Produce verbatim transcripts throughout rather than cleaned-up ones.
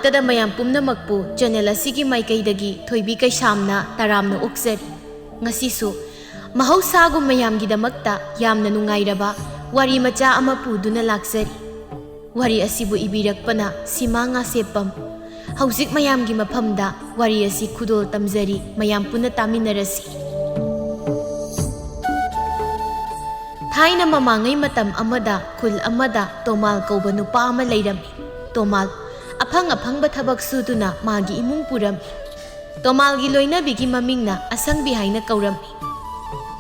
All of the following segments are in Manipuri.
ꯇꯗ ꯃꯌꯥꯝ ꯄꯨꯝꯅꯃꯛꯄꯨ ꯆꯦꯅꯦꯜ ꯑꯁꯤꯒꯤ ꯃꯥꯏꯀꯩꯗꯒꯤ ꯊꯣꯏꯕꯤ ꯀꯩꯁꯥꯝꯅ ꯇꯔꯥꯝꯅ ꯑꯣꯛꯆꯔꯤ꯫ ꯉꯁꯤꯁꯨ ꯃꯍꯧꯁꯥꯒꯨꯝ ꯃꯌꯥꯝꯒꯤꯗꯃꯛꯇ ꯌꯥꯝꯅ ꯅꯨꯡꯉꯥꯏꯔꯕ ꯋꯥꯔꯤ ꯃꯆꯥ ꯑꯃ ꯄꯨꯗꯨꯅ ꯂꯥꯛꯆꯔꯤ꯫ ꯋꯥꯔꯤ ꯑꯁꯤꯕꯨ ꯏꯕꯤꯔꯛꯄꯅ ꯁꯤꯃꯥ ꯉꯥꯁꯦꯞꯄꯝ꯫ ꯍꯧꯖꯤꯛ ꯃꯌꯥꯝꯒꯤ ꯃꯐꯝꯗ ꯋꯥꯔꯤ ꯑꯁꯤ ꯈꯨꯗꯣꯜ ꯇꯝꯖꯔꯤ, ꯃꯌꯥꯝ ꯄꯨꯟꯅ ꯇꯥꯃꯤꯟꯅꯔꯁꯤ꯫ ꯊꯥꯏꯅ ꯃꯃꯥꯡꯉꯩ ꯃꯇꯝ ꯑꯃꯗ ꯈꯨꯜ ꯑꯃꯗ ꯇꯣꯃꯥꯜ ꯀꯧꯕ ꯅꯨꯄꯥ ꯑꯃ ꯂꯩꯔꯝꯃꯤ꯫ ꯇꯣꯃꯥꯜ ꯑꯐꯪ ꯑꯐꯪꯕ ꯊꯕꯛ ꯁꯨꯗꯨꯅ ꯃꯥꯒꯤ ꯏꯃꯨꯡ ꯄꯨꯔꯝꯃꯤ꯫ ꯇꯣꯃꯥꯜꯒꯤ ꯂꯣꯏꯅꯕꯤꯒꯤ ꯃꯃꯤꯡꯅ ꯑꯁꯪꯕꯤ ꯍꯥꯏꯅ ꯀꯧꯔꯝꯃꯤ꯫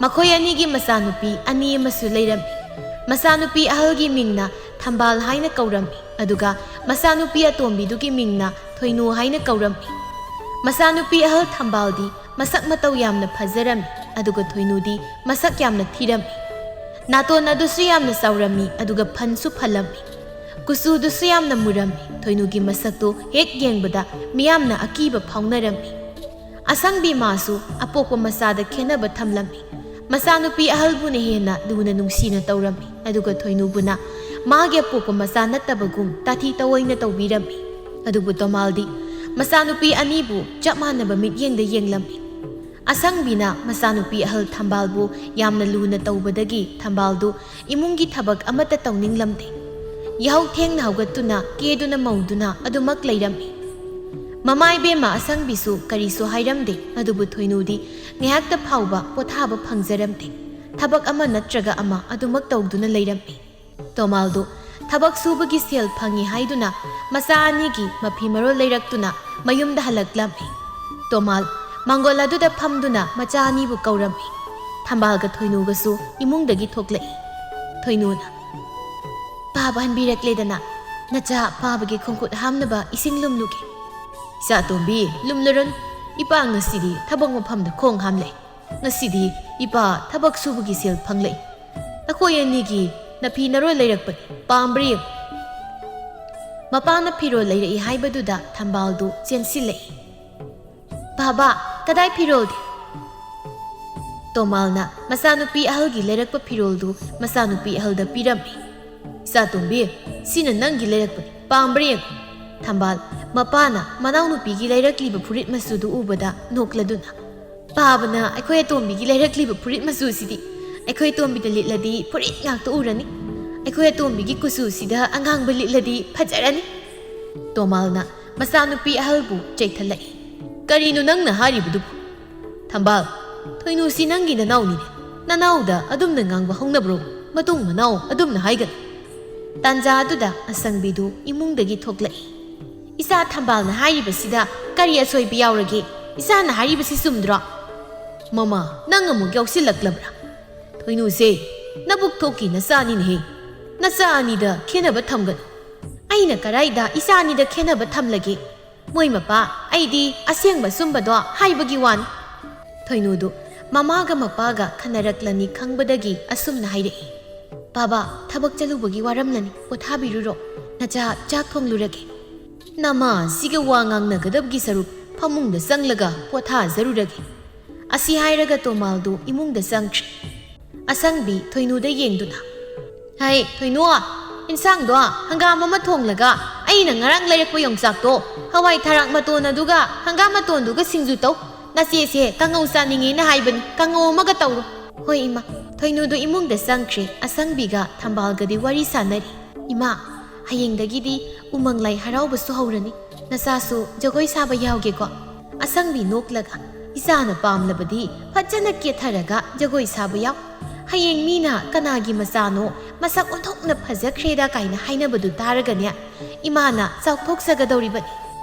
ꯃꯈꯣꯏ ꯑꯅꯤꯒꯤ ꯃꯆꯥꯅꯨꯄꯤ ꯑꯅꯤ ꯑꯃꯁꯨ ꯂꯩꯔꯝꯃꯤ꯫ ꯃꯆꯥꯅꯨꯄꯤ ꯑꯍꯜꯒꯤ ꯃꯤꯡꯅ ꯊꯝꯕꯥꯜ ꯍꯥꯏꯅ ꯀꯧꯔꯝꯃꯤ, ꯑꯗꯨꯒ ꯃꯆꯥꯅꯨꯄꯤ ꯑꯇꯣꯝꯕꯤꯗꯨꯒꯤ ꯃꯤꯡꯅ ꯊꯣꯏꯅꯨ ꯍꯥꯏꯅ ꯀꯧꯔꯝꯃꯤ꯫ ꯃꯆꯥꯅꯨꯄꯤ ꯑꯍꯜ ꯊꯝꯕꯥꯜꯗꯤ ꯃꯁꯛ ꯃꯇꯧ ꯌꯥꯝꯅ ꯐꯖꯔꯝꯃꯤ, ꯑꯗꯨꯒ ꯊꯣꯏꯅꯨꯗꯤ ꯃꯁꯛ ꯌꯥꯝꯅ ꯊꯤꯔꯝꯃꯤ꯫ ꯅꯥꯇꯣꯟ ꯑꯗꯨꯁꯨ ꯌꯥꯝꯅ ꯆꯥꯎꯔꯝꯃꯤ, ꯑꯗꯨꯒ ꯐꯟꯁꯨ ꯐꯜꯂꯝꯃꯤ꯫ ꯀꯨꯆꯨꯗꯨꯁꯨ ꯌꯥꯝꯅ ꯃꯨꯔꯝꯃꯤ꯫ ꯊꯣꯏꯅꯨꯒꯤ ꯃꯁꯛꯇꯨ ꯍꯦꯛ ꯌꯦꯡꯕꯗ ꯃꯤꯌꯥꯝꯅ ꯑꯀꯤꯕ ꯐꯥꯎꯅꯔꯝꯃꯤ꯫ ꯑꯁꯪꯕꯤ ꯃꯥꯁꯨ ꯑꯄꯣꯛꯄ ꯃꯆꯥꯗ ꯈꯦꯟꯅꯕ ꯊꯝꯂꯝꯃꯤ꯫ ꯃꯆꯥꯅꯨꯄꯤ ꯑꯍꯜꯕꯨꯅ ꯍꯦꯟꯅ ꯂꯨꯅ ꯅꯨꯡꯁꯤꯅ ꯇꯧꯔꯝꯃꯤ, ꯑꯗꯨꯒ ꯊꯣꯏꯅꯨꯕꯨꯅ ꯃꯥꯒꯤ ꯑꯄꯣꯛꯄ ꯃꯆꯥ ꯅꯠꯇꯕꯒꯨꯝ ꯇꯥꯊꯤ ꯇꯧꯑꯣꯏꯅ ꯇꯧꯕꯤꯔꯝꯃꯤ꯫ ꯑꯗꯨꯕꯨ ꯇꯣꯃꯥꯜꯗꯤ ꯃꯆꯥꯅꯨꯄꯤ ꯑꯅꯤꯕꯨ ꯆꯞ ꯃꯥꯟꯅꯕ ꯃꯤꯠꯌꯦꯡꯗ ꯌꯦꯡꯂꯝꯃꯤ꯫ ꯑꯁꯪꯕꯤꯅ ꯃꯆꯥꯅꯨꯄꯤ ꯑꯍꯜ ꯊꯝꯕꯥꯜꯕꯨ ꯌꯥꯝꯅ ꯂꯨꯅ ꯇꯧꯕꯗꯒꯤ ꯊꯝꯕꯥꯜꯗꯨ ꯏꯃꯨꯡꯒꯤ ꯊꯕꯛ ꯑꯃꯠꯇ ꯇꯧꯅꯤꯡꯂꯝꯗꯦ꯫ ꯌꯥꯍꯧ ꯊꯦꯡꯅ ꯍꯧꯒꯠꯇꯨꯅ, ꯀꯦꯗꯨꯅ ꯃꯧꯗꯨꯅ ꯑꯗꯨꯃꯛ ꯂꯩꯔꯝꯃꯤ꯫ ꯃꯃꯥ ꯏꯕꯦꯝꯃ ꯑꯁꯪꯕꯤꯁꯨ ꯀꯔꯤꯁꯨ ꯍꯥꯏꯔꯝꯗꯦ, ꯑꯗꯨꯕꯨ ꯊꯣꯏꯅꯨꯗꯤ ꯉꯥꯏꯍꯥꯛꯇ ꯐꯥꯎꯕ ꯄꯣꯊꯥꯕ ꯐꯪꯖꯔꯝꯗꯦ꯫ ꯊꯕꯛ ꯑꯃ ꯅꯠꯇ꯭ꯔꯒ ꯑꯃ ꯑꯗꯨꯃꯛ ꯇꯧꯗꯨꯅ ꯂꯩꯔꯝꯃꯤ꯫ ꯇꯣꯃꯥꯜꯗꯨ ꯊꯕꯛ ꯁꯨꯕꯒꯤ ꯁꯦꯜ ꯐꯪꯏ ꯍꯥꯏꯗꯨꯅ ꯃꯆꯥ ꯑꯅꯤꯒꯤ ꯃꯐꯤ ꯃꯔꯣꯜ ꯂꯩꯔꯛꯇꯨꯅ ꯃꯌꯨꯝꯗ ꯍꯜꯂꯛꯂꯝꯃꯤ꯫ ꯇꯣꯃꯥꯜ ꯃꯥꯡꯒꯣꯜ ꯑꯗꯨꯗ ꯐꯝꯗꯨꯅ ꯃꯆꯥ ꯑꯅꯤꯕꯨ ꯀꯧꯔꯝꯃꯤ꯫ ꯊꯝꯕꯥꯜꯒ ꯊꯣꯏꯅꯨꯒꯁꯨ ꯏꯃꯨꯡꯗꯒꯤ ꯊꯣꯛꯂꯛꯏ꯫ ꯊꯣꯏꯅꯨꯅ, "ꯄꯥꯕ ꯍꯟꯕꯤꯔꯛꯂꯦꯗꯅ, ꯅꯆꯥ ꯄꯥꯕꯒꯤ ꯈꯣꯡꯈꯨꯠ ꯍꯥꯝꯅꯕ ꯏꯁꯤꯡ ꯂꯨꯝꯂꯨꯒꯦ꯫" "ꯏꯆꯥꯇꯣꯝꯕꯤ, ꯂꯨꯝꯂꯔꯨꯟ, ꯏꯄꯥ ꯉꯁꯤꯗꯤ ꯊꯕꯛ ꯃꯐꯝꯗ ꯈꯣꯡ ꯍꯥꯝꯂꯦ꯫ ꯉꯁꯤꯗꯤ ꯏꯄꯥ ꯊꯕꯛ ꯁꯨꯕꯒꯤ ꯁꯦꯜ ꯐꯪꯂꯛꯏ꯫ ꯅꯈꯣꯏ ꯑꯅꯤꯒꯤ ꯅꯐꯤ ꯅꯔꯣꯜ ꯂꯩꯔꯛꯄꯅꯤ, ꯄꯥꯝꯕ꯭ꯔꯥ ꯌꯦꯡꯉꯨ꯫" ꯃꯄꯥꯅ ꯐꯤꯔꯣꯜ ꯂꯩꯔꯛꯏ ꯍꯥꯏꯕꯗꯨꯗ ꯊꯝꯕꯥꯜꯗꯨ ꯆꯦꯟꯁꯤꯜꯂꯛꯏ꯫ "ꯕꯥꯕꯥ, ꯀꯗꯥꯏ ꯐꯤꯔꯣꯜꯗꯤ?" ꯇꯣꯃꯥꯜꯅ ꯃꯆꯥꯅꯨꯄꯤ ꯑꯍꯜꯒꯤ ꯂꯩꯔꯛꯄ ꯐꯤꯔꯣꯜꯗꯨ ꯃꯆꯥꯅꯨꯄꯤ ꯑꯍꯜꯗ ꯄꯤꯔꯝꯃꯤ꯫ "ꯏꯆꯥꯇꯣꯝꯕꯤ, ꯁꯤꯅ ꯅꯪꯒꯤ ꯂꯩꯔꯛꯄꯅꯤ, ꯄꯥꯝꯕ꯭ꯔꯥ ꯌꯦꯡꯉꯨ꯫" ꯊꯝꯕꯥꯜ ꯃꯄꯥꯅ ꯃꯅꯥꯎꯅꯨꯄꯤꯒꯤ ꯂꯩꯔꯛꯂꯤꯕ ꯐꯨꯔꯤꯠ ꯃꯆꯨꯗꯨ ꯎꯕꯗ ꯅꯣꯛꯂꯗꯨꯅ, "ꯄꯥꯕꯅ ꯑꯩꯈꯣꯏ ꯑꯇꯣꯝꯕꯤꯒꯤ ꯂꯩꯔꯛꯂꯤꯕ ꯐꯨꯔꯤꯠ ꯃꯆꯨꯁꯤꯗꯤ꯫ ꯑꯩꯈꯣꯏ ꯑꯇꯣꯝꯕꯤꯗ ꯂꯤꯠꯂꯗꯤ ꯐꯨꯔꯤꯠ ꯉꯥꯛꯇ ꯎꯔꯅꯤ꯫ ꯑꯩꯈꯣꯏ ꯑꯇꯣꯝꯕꯤꯒꯤ ꯀꯨꯆꯨꯁꯤꯗ ꯑꯉꯥꯡꯕ ꯂꯤꯠꯂꯗꯤ ꯐꯖꯔꯅꯤ"꯫ ꯇꯣꯃꯥꯜꯅ ꯃꯆꯥꯅꯨꯄꯤ ꯑꯍꯜꯕꯨ ꯆꯩꯊꯠꯂꯛꯏ꯫ "ꯀꯔꯤꯅꯣ ꯅꯪꯅ ꯍꯥꯏꯔꯤꯕꯗꯨꯕꯨ? ꯊꯝꯕꯥꯜ, ꯊꯣꯏꯅꯨꯁꯤ ꯅꯪꯒꯤ ꯅꯅꯥꯎꯅꯤꯅꯦ꯫ ꯅꯅꯥꯎꯗ ꯑꯗꯨꯝꯅ ꯉꯥꯡꯕ ꯍꯧꯅꯕ꯭ꯔꯣ? ꯃꯇꯨꯡ ꯃꯅꯥꯎ ꯑꯗꯨꯝꯅ ꯍꯥꯏꯒꯅꯨ"꯫ ꯇꯥꯟꯖꯥ ꯑꯗꯨꯗ ꯑꯁꯪꯕꯤꯗꯨ ꯏꯃꯨꯡꯗꯒꯤ ꯊꯣꯛꯂꯛꯏ꯫ "ꯏꯆꯥ ꯊꯝꯕꯥꯜꯅ ꯍꯥꯏꯔꯤꯕꯁꯤꯗ ꯀꯔꯤ ꯑꯁꯣꯏꯕ ꯌꯥꯎꯔꯒꯦ? ꯏꯆꯥꯅ ꯍꯥꯏꯔꯤꯕꯁꯤ ꯆꯨꯝꯗ꯭ꯔꯣ?" "ꯃꯃꯥ, ꯅꯪ ꯑꯃꯨꯛ ꯌꯥꯎꯁꯤꯜꯂꯛꯂꯕ꯭ꯔꯥ? ꯊꯣꯏꯅꯨꯁꯦ, ꯅꯕꯨꯛ ꯊꯣꯛꯀꯤ ꯅꯆꯥꯅꯤꯅꯦꯍꯦ꯫ ꯅꯆꯥ ꯑꯅꯤꯗ ꯈꯦꯠꯅꯕ ꯊꯝꯒꯅꯨ"꯫ "ꯑꯩꯅ ꯀꯔꯥꯏꯗ ꯏꯆꯥ ꯑꯅꯤꯗ ꯈꯦꯠꯅꯕ ꯊꯝꯂꯒꯦ? ꯃꯣꯏ ꯃꯄꯥ, ꯑꯩꯗꯤ ꯑꯁꯦꯡꯕ ꯑꯆꯨꯝꯕꯗꯣ ꯍꯥꯏꯕꯒꯤ ꯋꯥꯅꯤ"꯫ ꯊꯣꯏꯅꯨꯗꯨ ꯃꯃꯥꯒ ꯃꯄꯥꯒ ꯈꯟꯅꯔꯛꯂꯅꯤ ꯈꯪꯕꯗꯒꯤ ꯑꯁꯨꯝꯅ ꯍꯥꯏꯔꯛꯏ꯫ "ꯕꯥꯕꯥ, ꯊꯕꯛ ꯆꯠꯂꯨꯕꯒꯤ ꯋꯥꯔꯝꯂꯅꯤ, ꯄꯣꯊꯥꯕꯤꯔꯨꯔꯣ꯫ ꯅꯆꯥ ꯆꯥꯛ ꯊꯣꯡꯂꯨꯔꯒꯦ"꯫ "ꯅꯃꯥꯁꯤꯒ ꯋꯥ ꯉꯥꯡꯅꯒꯗꯕꯒꯤ ꯁꯔꯨꯛ ꯐꯃꯨꯡꯗ ꯆꯪꯂꯒ ꯄꯣꯊꯥꯖꯔꯨꯔꯒꯦ"꯫ ꯑꯁꯤ ꯍꯥꯏꯔꯒ ꯇꯣꯃꯥꯜꯗꯨ ꯏꯃꯨꯡꯗ ꯆꯪꯈ꯭ꯔꯦ꯫ ꯑꯁꯪꯕꯤ ꯊꯣꯏꯅꯨꯗ ꯌꯦꯡꯗꯨꯅ, "ꯍꯩ, ꯊꯣꯏꯅꯨ, ꯏꯟꯁꯥꯡꯗꯣ ꯍꯪꯒꯥꯝ ꯑꯃ ꯊꯣꯡꯂꯒ ꯑꯩꯅ ꯉꯔꯥꯡ ꯂꯩꯔꯛꯄ ꯌꯣꯡꯆꯥꯛꯇꯣ, ꯍꯋꯥꯏ ꯊꯔꯥꯛ ꯃꯇꯣꯟ ꯑꯗꯨꯒ ꯍꯪꯒꯥꯝ ꯃꯇꯣꯟꯗꯨꯒ ꯁꯤꯡꯖꯨ ꯇꯧ꯫ ꯅꯆꯦꯁꯦ ꯀꯥꯡꯉꯧ ꯆꯥꯅꯤꯡꯉꯦꯅ ꯍꯥꯏꯕꯅꯤ, ꯀꯥꯡꯉꯧ ꯑꯃꯒ ꯇꯧꯔꯣ"꯫ "ꯍꯣꯏ ꯏꯃꯥ"꯫ ꯊꯣꯏꯅꯨꯗꯨ ꯏꯃꯨꯡꯗ ꯆꯪꯈ꯭ꯔꯦ꯫ ꯑꯁꯪꯕꯤꯒ ꯊꯝꯕꯥꯜꯒꯗꯤ ꯋꯥꯔꯤ ꯁꯥꯟꯅꯔꯤ꯫ "ꯏꯃꯥ, ꯍꯌꯦꯡꯗꯒꯤꯗꯤ ꯎꯃꯪ ꯂꯥꯏ ꯍꯔꯥꯎꯕꯁꯨ ꯍꯧꯔꯅꯤ꯫ ꯅꯆꯥꯁꯨ ꯖꯒꯣꯏ ꯁꯥꯕ ꯌꯥꯎꯒꯦꯀꯣ"꯫ ꯑꯁꯪꯕꯤ ꯅꯣꯛꯂꯒ, "ꯏꯆꯥꯅ ꯄꯥꯝꯂꯕꯗꯤ ꯐꯖꯅ ꯀꯦꯊꯔꯒ ꯖꯒꯣꯏ ꯁꯥꯕ ꯌꯥꯎ꯫ ꯍꯌꯦꯡ ꯃꯤꯅ ꯀꯅꯥꯒꯤ ꯃꯆꯥꯅꯣ, ꯃꯁꯛ ꯑꯣꯟꯊꯣꯛꯅ ꯐꯖꯈ꯭ꯔꯦꯗ ꯀꯥꯏꯅ ꯍꯥꯏꯅꯕꯗꯨ ꯇꯥꯔꯒꯅꯦ, ꯏꯃꯥꯅ ꯆꯥꯎꯊꯣꯛꯆꯒꯗꯧꯔꯤꯕꯅꯤ꯫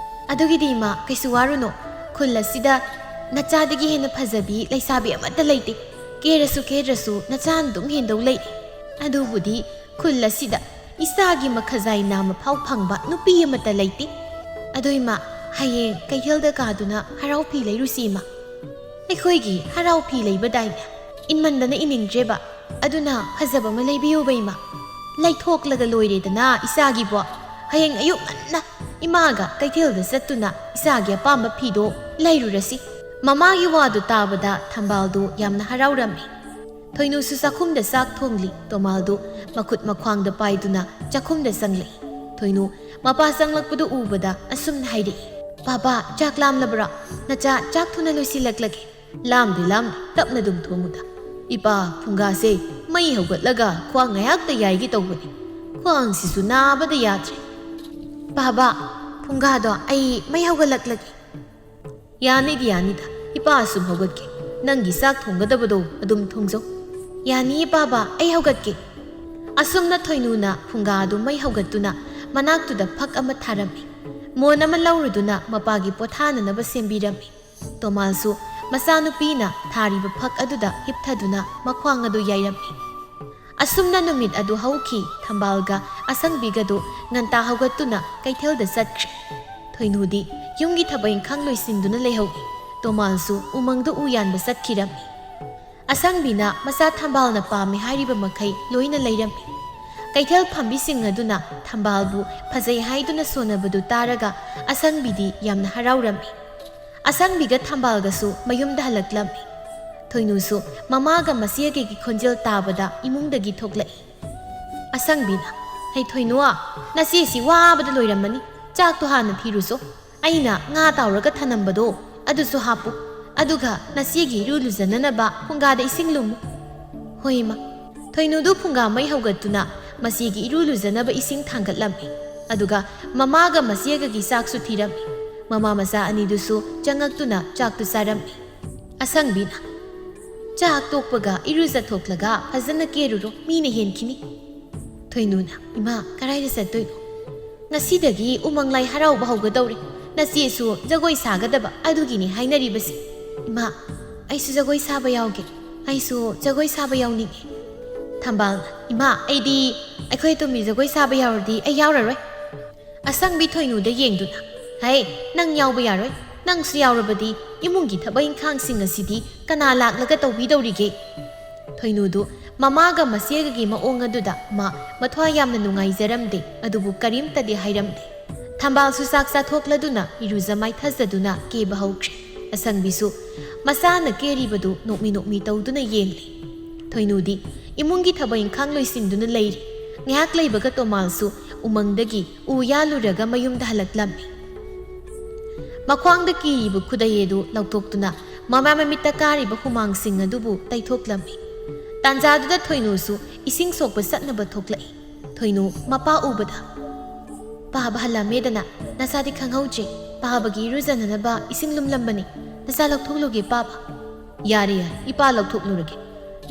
ꯑꯗꯨꯒꯤꯗꯤ ꯏꯃꯥ, ꯀꯩꯁꯨ ꯋꯥꯔꯨꯅꯣ꯫ ꯈꯨꯜ ꯑꯁꯤꯗ ꯅꯆꯥꯗꯒꯤ ꯍꯦꯟꯅ ꯐꯖꯕꯤ ꯂꯩꯁꯥꯕꯤ ꯑꯃꯠꯇ ꯂꯩꯇꯦ꯫ ꯀꯦꯔꯁꯨ ꯀꯦꯗ꯭ꯔꯁꯨ ꯅꯆꯥꯅ ꯑꯗꯨꯝ ꯍꯦꯟꯗꯧ ꯂꯩ꯫ ꯑꯗꯨꯕꯨꯗꯤ ꯈꯨꯜ ꯑꯁꯤꯗ ꯏꯆꯥꯒꯤ ꯃꯈꯖꯥꯏ ꯅꯥꯝꯃ ꯐꯥꯎ ꯐꯪꯕ ꯅꯨꯄꯤ ꯑꯃꯠꯇ ꯂꯩꯇꯦ꯫ ꯑꯗꯨ ꯏꯃꯥ, ꯍꯌꯦꯡ ꯀꯩꯊꯦꯜꯗ ꯀꯥꯗꯨꯅ ꯍꯔꯥꯎ ꯐꯤ ꯂꯩꯔꯨꯁꯤ ꯏꯃꯥ꯫ ꯑꯩꯈꯣꯏꯒꯤ ꯍꯔꯥꯎ ꯐꯤ ꯂꯩꯕꯗꯥꯏꯅꯦ? ꯏꯟꯃꯟꯗꯅ ꯏꯅꯤꯡꯗ꯭ꯔꯦꯕ꯫ ꯑꯗꯨꯅ ꯐꯖꯕ ꯑꯃ ꯂꯩꯕꯤꯌꯨꯕ ꯏꯃꯥ꯫ ꯂꯩꯊꯣꯛꯂꯒ ꯂꯣꯏꯔꯦꯗꯅ ꯏꯆꯥꯒꯤꯕꯣ꯫ ꯍꯌꯦꯡ ꯑꯌꯨꯛ ꯉꯟꯅ ꯏꯃꯥꯒ ꯀꯩꯊꯦꯜꯗ ꯆꯠꯇꯨꯅ ꯏꯆꯥꯒꯤ ꯑꯄꯥꯝꯕ ꯐꯤꯗꯣ ꯂꯩꯔꯨꯔꯁꯤ꯫ ꯃꯃꯥꯒꯤ ꯋꯥꯗꯨ ꯇꯥꯕꯗ ꯊꯝꯕꯥꯜꯗꯨ ꯌꯥꯝꯅ ꯍꯔꯥꯎꯔꯝꯃꯤ꯫ ꯊꯣꯏꯅꯨꯁꯨ ꯆꯥꯛꯈꯨꯝꯗ ꯆꯥꯛ ꯊꯣꯡꯂꯤ꯫ ꯇꯣꯃꯥꯜꯗꯨ ꯃꯈꯨꯠ ꯃꯈ꯭ꯋꯥꯡꯗ ꯄꯥꯏꯗꯨꯅ ꯆꯥꯛꯈꯨꯝꯗ ꯆꯪꯂꯛꯏ꯫ ꯊꯣꯏꯅꯨ ꯃꯄꯥ ꯆꯪꯂꯛꯄꯗꯨ ꯎꯕꯗ ꯑꯁꯨꯝꯅ ꯍꯥꯏꯔꯛꯏ, "ꯄꯥꯕꯥ, ꯆꯥꯛ ꯂꯥꯝꯂꯕ꯭ꯔꯥ? ꯅꯆꯥ ꯆꯥꯛ ꯊꯨꯅ ꯂꯣꯏꯁꯤꯜꯂꯛꯂꯒꯦ꯫ ꯂꯥꯝꯗꯦ, ꯂꯥꯝꯗꯦ, ꯇꯞꯅ ꯑꯗꯨꯝ ꯊꯣꯡꯉꯨꯗ꯫ ꯏꯄꯥ ꯐꯨꯡꯒꯥꯁꯦ ꯃꯩ ꯍꯧꯒꯠꯂꯒ ꯈ꯭ꯋꯥꯡ ꯉꯥꯏꯍꯥꯛꯇ ꯌꯥꯏꯒꯦ ꯇꯧꯕꯅꯤ꯫ ꯈ꯭ꯋꯥꯡꯁꯤꯁꯨ ꯅꯥꯕꯗ ꯌꯥꯗ꯭ꯔꯦ꯫ ꯄꯥꯕꯥ, ꯐꯨꯡꯒꯥꯗꯣ ꯑꯩ ꯃꯩ ꯍꯧꯒꯠꯂꯛꯂꯒꯦ꯫" "ꯌꯥꯅꯤꯗꯤ ꯌꯥꯅꯤꯗ, ꯏꯄꯥ ꯑꯁꯨꯝ ꯍꯧꯒꯠꯀꯦ꯫ ꯅꯪꯒꯤ ꯆꯥꯛ ꯊꯣꯡꯒꯗꯕꯗꯣ ꯑꯗꯨꯝ ꯊꯣꯡꯖꯧ꯫" "ꯌꯥꯅꯤꯌꯦ ꯄꯥꯕꯥ, ꯑꯩ ꯍꯧꯒꯠꯀꯦ꯫" ꯑꯁꯨꯝꯅ ꯊꯣꯏꯅꯨꯅ ꯐꯨꯡꯒꯥ ꯑꯗꯨ ꯃꯩ ꯍꯧꯒꯠꯇꯨꯅ ꯃꯅꯥꯛꯇꯨꯗ ꯐꯛ ꯑꯃ ꯊꯥꯔꯝꯃꯤ꯫ ꯃꯣꯟ ꯑꯃ ꯂꯧꯔꯨꯗꯨꯅ ꯃꯄꯥꯒꯤ ꯄꯣꯊꯥꯅꯅꯕ ꯁꯦꯝꯕꯤꯔꯝꯃꯤ꯫ ꯇꯣꯃꯥꯜꯁꯨ ꯃꯆꯥꯅꯨꯄꯤꯅ ꯊꯥꯔꯤꯕ ꯐꯛ ꯑꯗꯨꯗ ꯍꯤꯞꯊꯗꯨꯅ ꯃꯈ꯭ꯋꯥꯡ ꯑꯗꯨ ꯌꯥꯏꯔꯝꯃꯤ꯫ ꯑꯁꯨꯝꯅ ꯅꯨꯃꯤꯠ ꯑꯗꯨ ꯍꯧꯈꯤ꯫ ꯊꯝꯕꯥꯜꯒ ꯑꯁꯪꯕꯤꯒꯗꯨ ꯉꯟꯇꯥ ꯍꯧꯒꯠꯇꯨꯅ ꯀꯩꯊꯦꯜꯗ ꯆꯠꯈ꯭ꯔꯦ꯫ ꯊꯣꯏꯅꯨꯗꯤ ꯌꯨꯝꯒꯤ ꯊꯕꯛ ꯏꯪꯈꯥꯡ ꯂꯣꯏꯁꯤꯟꯗꯨꯅ ꯂꯩꯍꯧꯏ꯫ ꯇꯣꯃꯥꯜꯁꯨ ꯎꯃꯪꯗ ꯎ ꯌꯥꯟꯕ ꯆꯠꯈꯤꯔꯝꯃꯤ꯫ ꯑꯁꯪꯕꯤꯅ ꯃꯆꯥ ꯊꯝꯕꯥꯜꯅ ꯄꯥꯝꯃꯤ ꯍꯥꯏꯔꯤꯕ ꯃꯈꯩ ꯂꯣꯏꯅ ꯂꯩꯔꯝꯃꯤ꯫ ꯀꯩꯊꯦꯜ ꯐꯝꯕꯤꯁꯤꯡ ꯑꯗꯨꯅ ꯊꯝꯕꯥꯜꯕꯨ ꯐꯖꯩ ꯍꯥꯏꯗꯨꯅ ꯁꯣꯟꯅꯕꯗꯨ ꯇꯥꯔꯒ ꯑꯁꯪꯕꯤꯗꯤ ꯌꯥꯝꯅ ꯍꯔꯥꯎꯔꯝꯃꯤ꯫ ꯑꯁꯪꯕꯤꯒ ꯊꯝꯕꯥꯜꯒꯁꯨ ꯃꯌꯨꯝꯗ ꯍꯜꯂꯛꯂꯝꯃꯤ꯫ ꯊꯣꯏꯅꯨꯁꯨ ꯃꯃꯥꯒ ꯃꯆꯦꯒꯒꯤ ꯈꯣꯟꯖꯦꯜ ꯇꯥꯕꯗ ꯏꯃꯨꯡꯗꯒꯤ ꯊꯣꯛꯂꯛꯏ꯫ ꯑꯁꯪꯕꯤꯅ, "ꯍꯩ ꯊꯣꯏꯅꯨ, ꯅꯆꯦꯁꯤ ꯋꯥꯕꯗ ꯂꯣꯏꯔꯝꯃꯅꯤ꯫ ꯆꯥꯛꯇꯣ ꯍꯥꯟꯅ ꯊꯤꯔꯨꯆꯣ꯫ ꯑꯩꯅ ꯉꯥ ꯇꯥꯎꯔꯒ ꯊꯅꯝꯕꯗꯣ ꯑꯗꯨꯁꯨ ꯍꯥꯞꯄꯨ꯫ ꯑꯗꯨꯒ ꯅꯆꯦꯒꯤ ꯏꯔꯨ ꯂꯨꯖꯅꯅꯕ ꯐꯨꯡꯒꯥꯗ ꯏꯁꯤꯡ ꯂꯨꯝꯃꯨ꯫" "ꯍꯣꯏ, ꯏꯃꯥ꯫" ꯊꯣꯏꯅꯨꯗꯨ ꯐꯨꯡꯒꯥ ꯃꯩ ꯍꯧꯒꯠꯇꯨꯅ ꯃꯆꯦꯒꯤ ꯏꯔꯨ ꯂꯨꯖꯅꯕ ꯏꯁꯤꯡ ꯊꯥꯡꯒꯠꯂꯝꯃꯤ꯫ ꯑꯗꯨꯒ ꯃꯃꯥꯒ ꯃꯆꯦꯒꯒꯤ ꯆꯥꯛꯁꯨ ꯊꯤꯔꯝꯃꯤ꯫ ꯃꯃꯥ ꯃꯆꯥ ꯑꯅꯤꯗꯨꯁꯨ ꯆꯪꯉꯛꯇꯨꯅ ꯆꯥꯛꯇꯨ ꯆꯥꯔꯝꯃꯤ꯫ ꯑꯁꯪꯕꯤꯅ, "ꯆꯥꯛ ꯇꯣꯛꯄꯒ ꯏꯔꯨꯖꯊꯣꯛꯂꯒ ꯐꯖꯅ ꯀꯦꯔꯨꯔꯣ, ꯃꯤꯅ ꯍꯦꯟꯈꯤꯅꯤ꯫" ꯊꯣꯏꯅꯨꯅ, "ꯏꯃꯥ, ꯀꯗꯥꯏꯗ ꯆꯠꯇꯣꯏꯅꯣ?" "ꯉꯁꯤꯗꯒꯤ ꯎꯃꯪ ꯂꯥꯏ ꯍꯔꯥꯎꯕ ꯍꯧꯒꯗꯧꯔꯦ꯫ ꯅꯆꯦꯁꯨ ꯖꯒꯣꯏ ꯁꯥꯒꯗꯕ ꯑꯗꯨꯒꯤꯅꯤ ꯍꯥꯏꯅꯔꯤꯕꯁꯦ꯫" "ꯏꯃꯥ, ꯑꯩꯁꯨ ꯖꯒꯣꯏ ꯁꯥꯕ ꯌꯥꯎꯒꯦ꯫ ꯑꯩꯁꯨ ꯖꯒꯣꯏ ꯁꯥꯕ ꯌꯥꯎꯅꯤꯡꯉꯦ꯫" ꯊꯝꯕꯥꯜꯅ, "ꯏꯃꯥ, ꯑꯩꯗꯤ ꯑꯩꯈꯣꯏ ꯑꯇꯣꯝꯕꯤ ꯖꯒꯣꯏ ꯁꯥꯕ ꯌꯥꯎꯔꯗꯤ ꯑꯩ ꯌꯥꯎꯔꯔꯣꯏ꯫" ꯑꯁꯪꯕꯤ ꯊꯣꯏꯅꯨꯗ ꯌꯦꯡꯗꯨꯅ, "ꯍꯩ, ꯅꯪ ꯌꯥꯎꯕ ꯌꯥꯔꯣꯏ꯫ ꯅꯪꯁꯨ ꯌꯥꯎꯔꯕꯗꯤ ꯏꯃꯨꯡꯒꯤ ꯊꯕꯛ ꯏꯪꯈꯥꯡꯁꯤꯡ ꯑꯁꯤꯗꯤ ꯀꯅꯥ ꯂꯥꯛꯂꯒ ꯇꯧꯕꯤꯗꯧꯔꯤꯒꯦ?" ꯊꯣꯏꯅꯨꯗꯨ ꯃꯃꯥꯒ ꯃꯆꯦꯒꯒꯤ ꯃꯑꯣꯡ ꯑꯗꯨꯗ ꯃꯥ ꯃꯊ꯭ꯋꯥꯏ ꯌꯥꯝꯅ ꯅꯨꯡꯉꯥꯏꯖꯔꯝꯗꯦ, ꯑꯗꯨꯕꯨ ꯀꯔꯤꯝꯇꯗꯤ ꯍꯥꯏꯔꯝꯗꯦ꯫ ꯊꯝꯕꯥꯜꯁꯨ ꯆꯥꯛ ꯆꯥꯊꯣꯛꯂꯗꯨꯅ ꯏꯔꯨꯖ ꯃꯥꯏꯊꯖꯗꯨꯅ ꯀꯦꯕ ꯍꯧꯈ꯭ꯔꯦ꯫ ꯑꯁꯪꯕꯤꯁꯨ ꯃꯆꯥꯅ ꯀꯦꯔꯤꯕꯗꯨ ꯅꯣꯛꯃꯤ ꯅꯣꯛꯃꯤ ꯇꯧꯗꯨꯅ ꯌꯦꯡꯂꯤ꯫ ꯊꯣꯏꯅꯨꯗꯤ ꯏꯃꯨꯡꯒꯤ ꯊꯕꯛ ꯏꯪꯈꯥꯡ ꯂꯣꯏꯁꯤꯟꯗꯨꯅ ꯂꯩꯔꯤ꯫ ꯉꯥꯏꯍꯥꯛ ꯂꯩꯕꯒ ꯇꯣꯃꯥꯜꯁꯨ ꯎꯃꯪꯗꯒꯤ ꯎ ꯌꯥꯜꯂꯨꯔꯒ ꯃꯌꯨꯝꯗ ꯍꯜꯂꯛꯂꯝꯃꯤ꯫ ꯃꯈ꯭ꯋꯥꯡꯗ ꯀꯤꯔꯤꯕ ꯈꯨꯗꯩ ꯑꯗꯨ ꯂꯧꯊꯣꯛꯇꯨꯅ ꯃꯃꯥ ꯃꯃꯤꯠꯇ ꯀꯥꯔꯤꯕ ꯍꯨꯃꯥꯡꯁꯤꯡ ꯑꯗꯨꯕꯨ ꯇꯩꯊꯣꯛꯂꯝꯃꯤ꯫ ꯇꯥꯟꯖꯥꯗꯨꯗ ꯊꯣꯏꯅꯨꯁꯨ ꯏꯁꯤꯡ ꯁꯣꯛꯄ ꯆꯠꯅꯕ ꯊꯣꯛꯂꯛꯏ꯫ ꯊꯣꯏꯅꯨ ꯃꯄꯥ ꯎꯕꯗ, "ꯄꯥꯕ ꯍꯜꯂꯝꯃꯦꯗꯅ, ꯅꯁꯥꯗꯤ ꯈꯪꯍꯧꯗ꯭ꯔꯦ, ꯄꯥꯕꯒꯤ ꯏꯔꯨꯖꯅꯅꯕ ꯏꯁꯤꯡ ꯂꯨꯝꯂꯝꯕꯅꯤ, ꯅꯁꯥ ꯂꯧꯊꯣꯛꯂꯨꯒꯦ ꯄꯥꯕ꯫" "ꯌꯥꯔꯦ ꯌꯥꯔꯦ, ꯏꯄꯥ ꯂꯧꯊꯣꯛꯂꯨꯔꯒꯦ,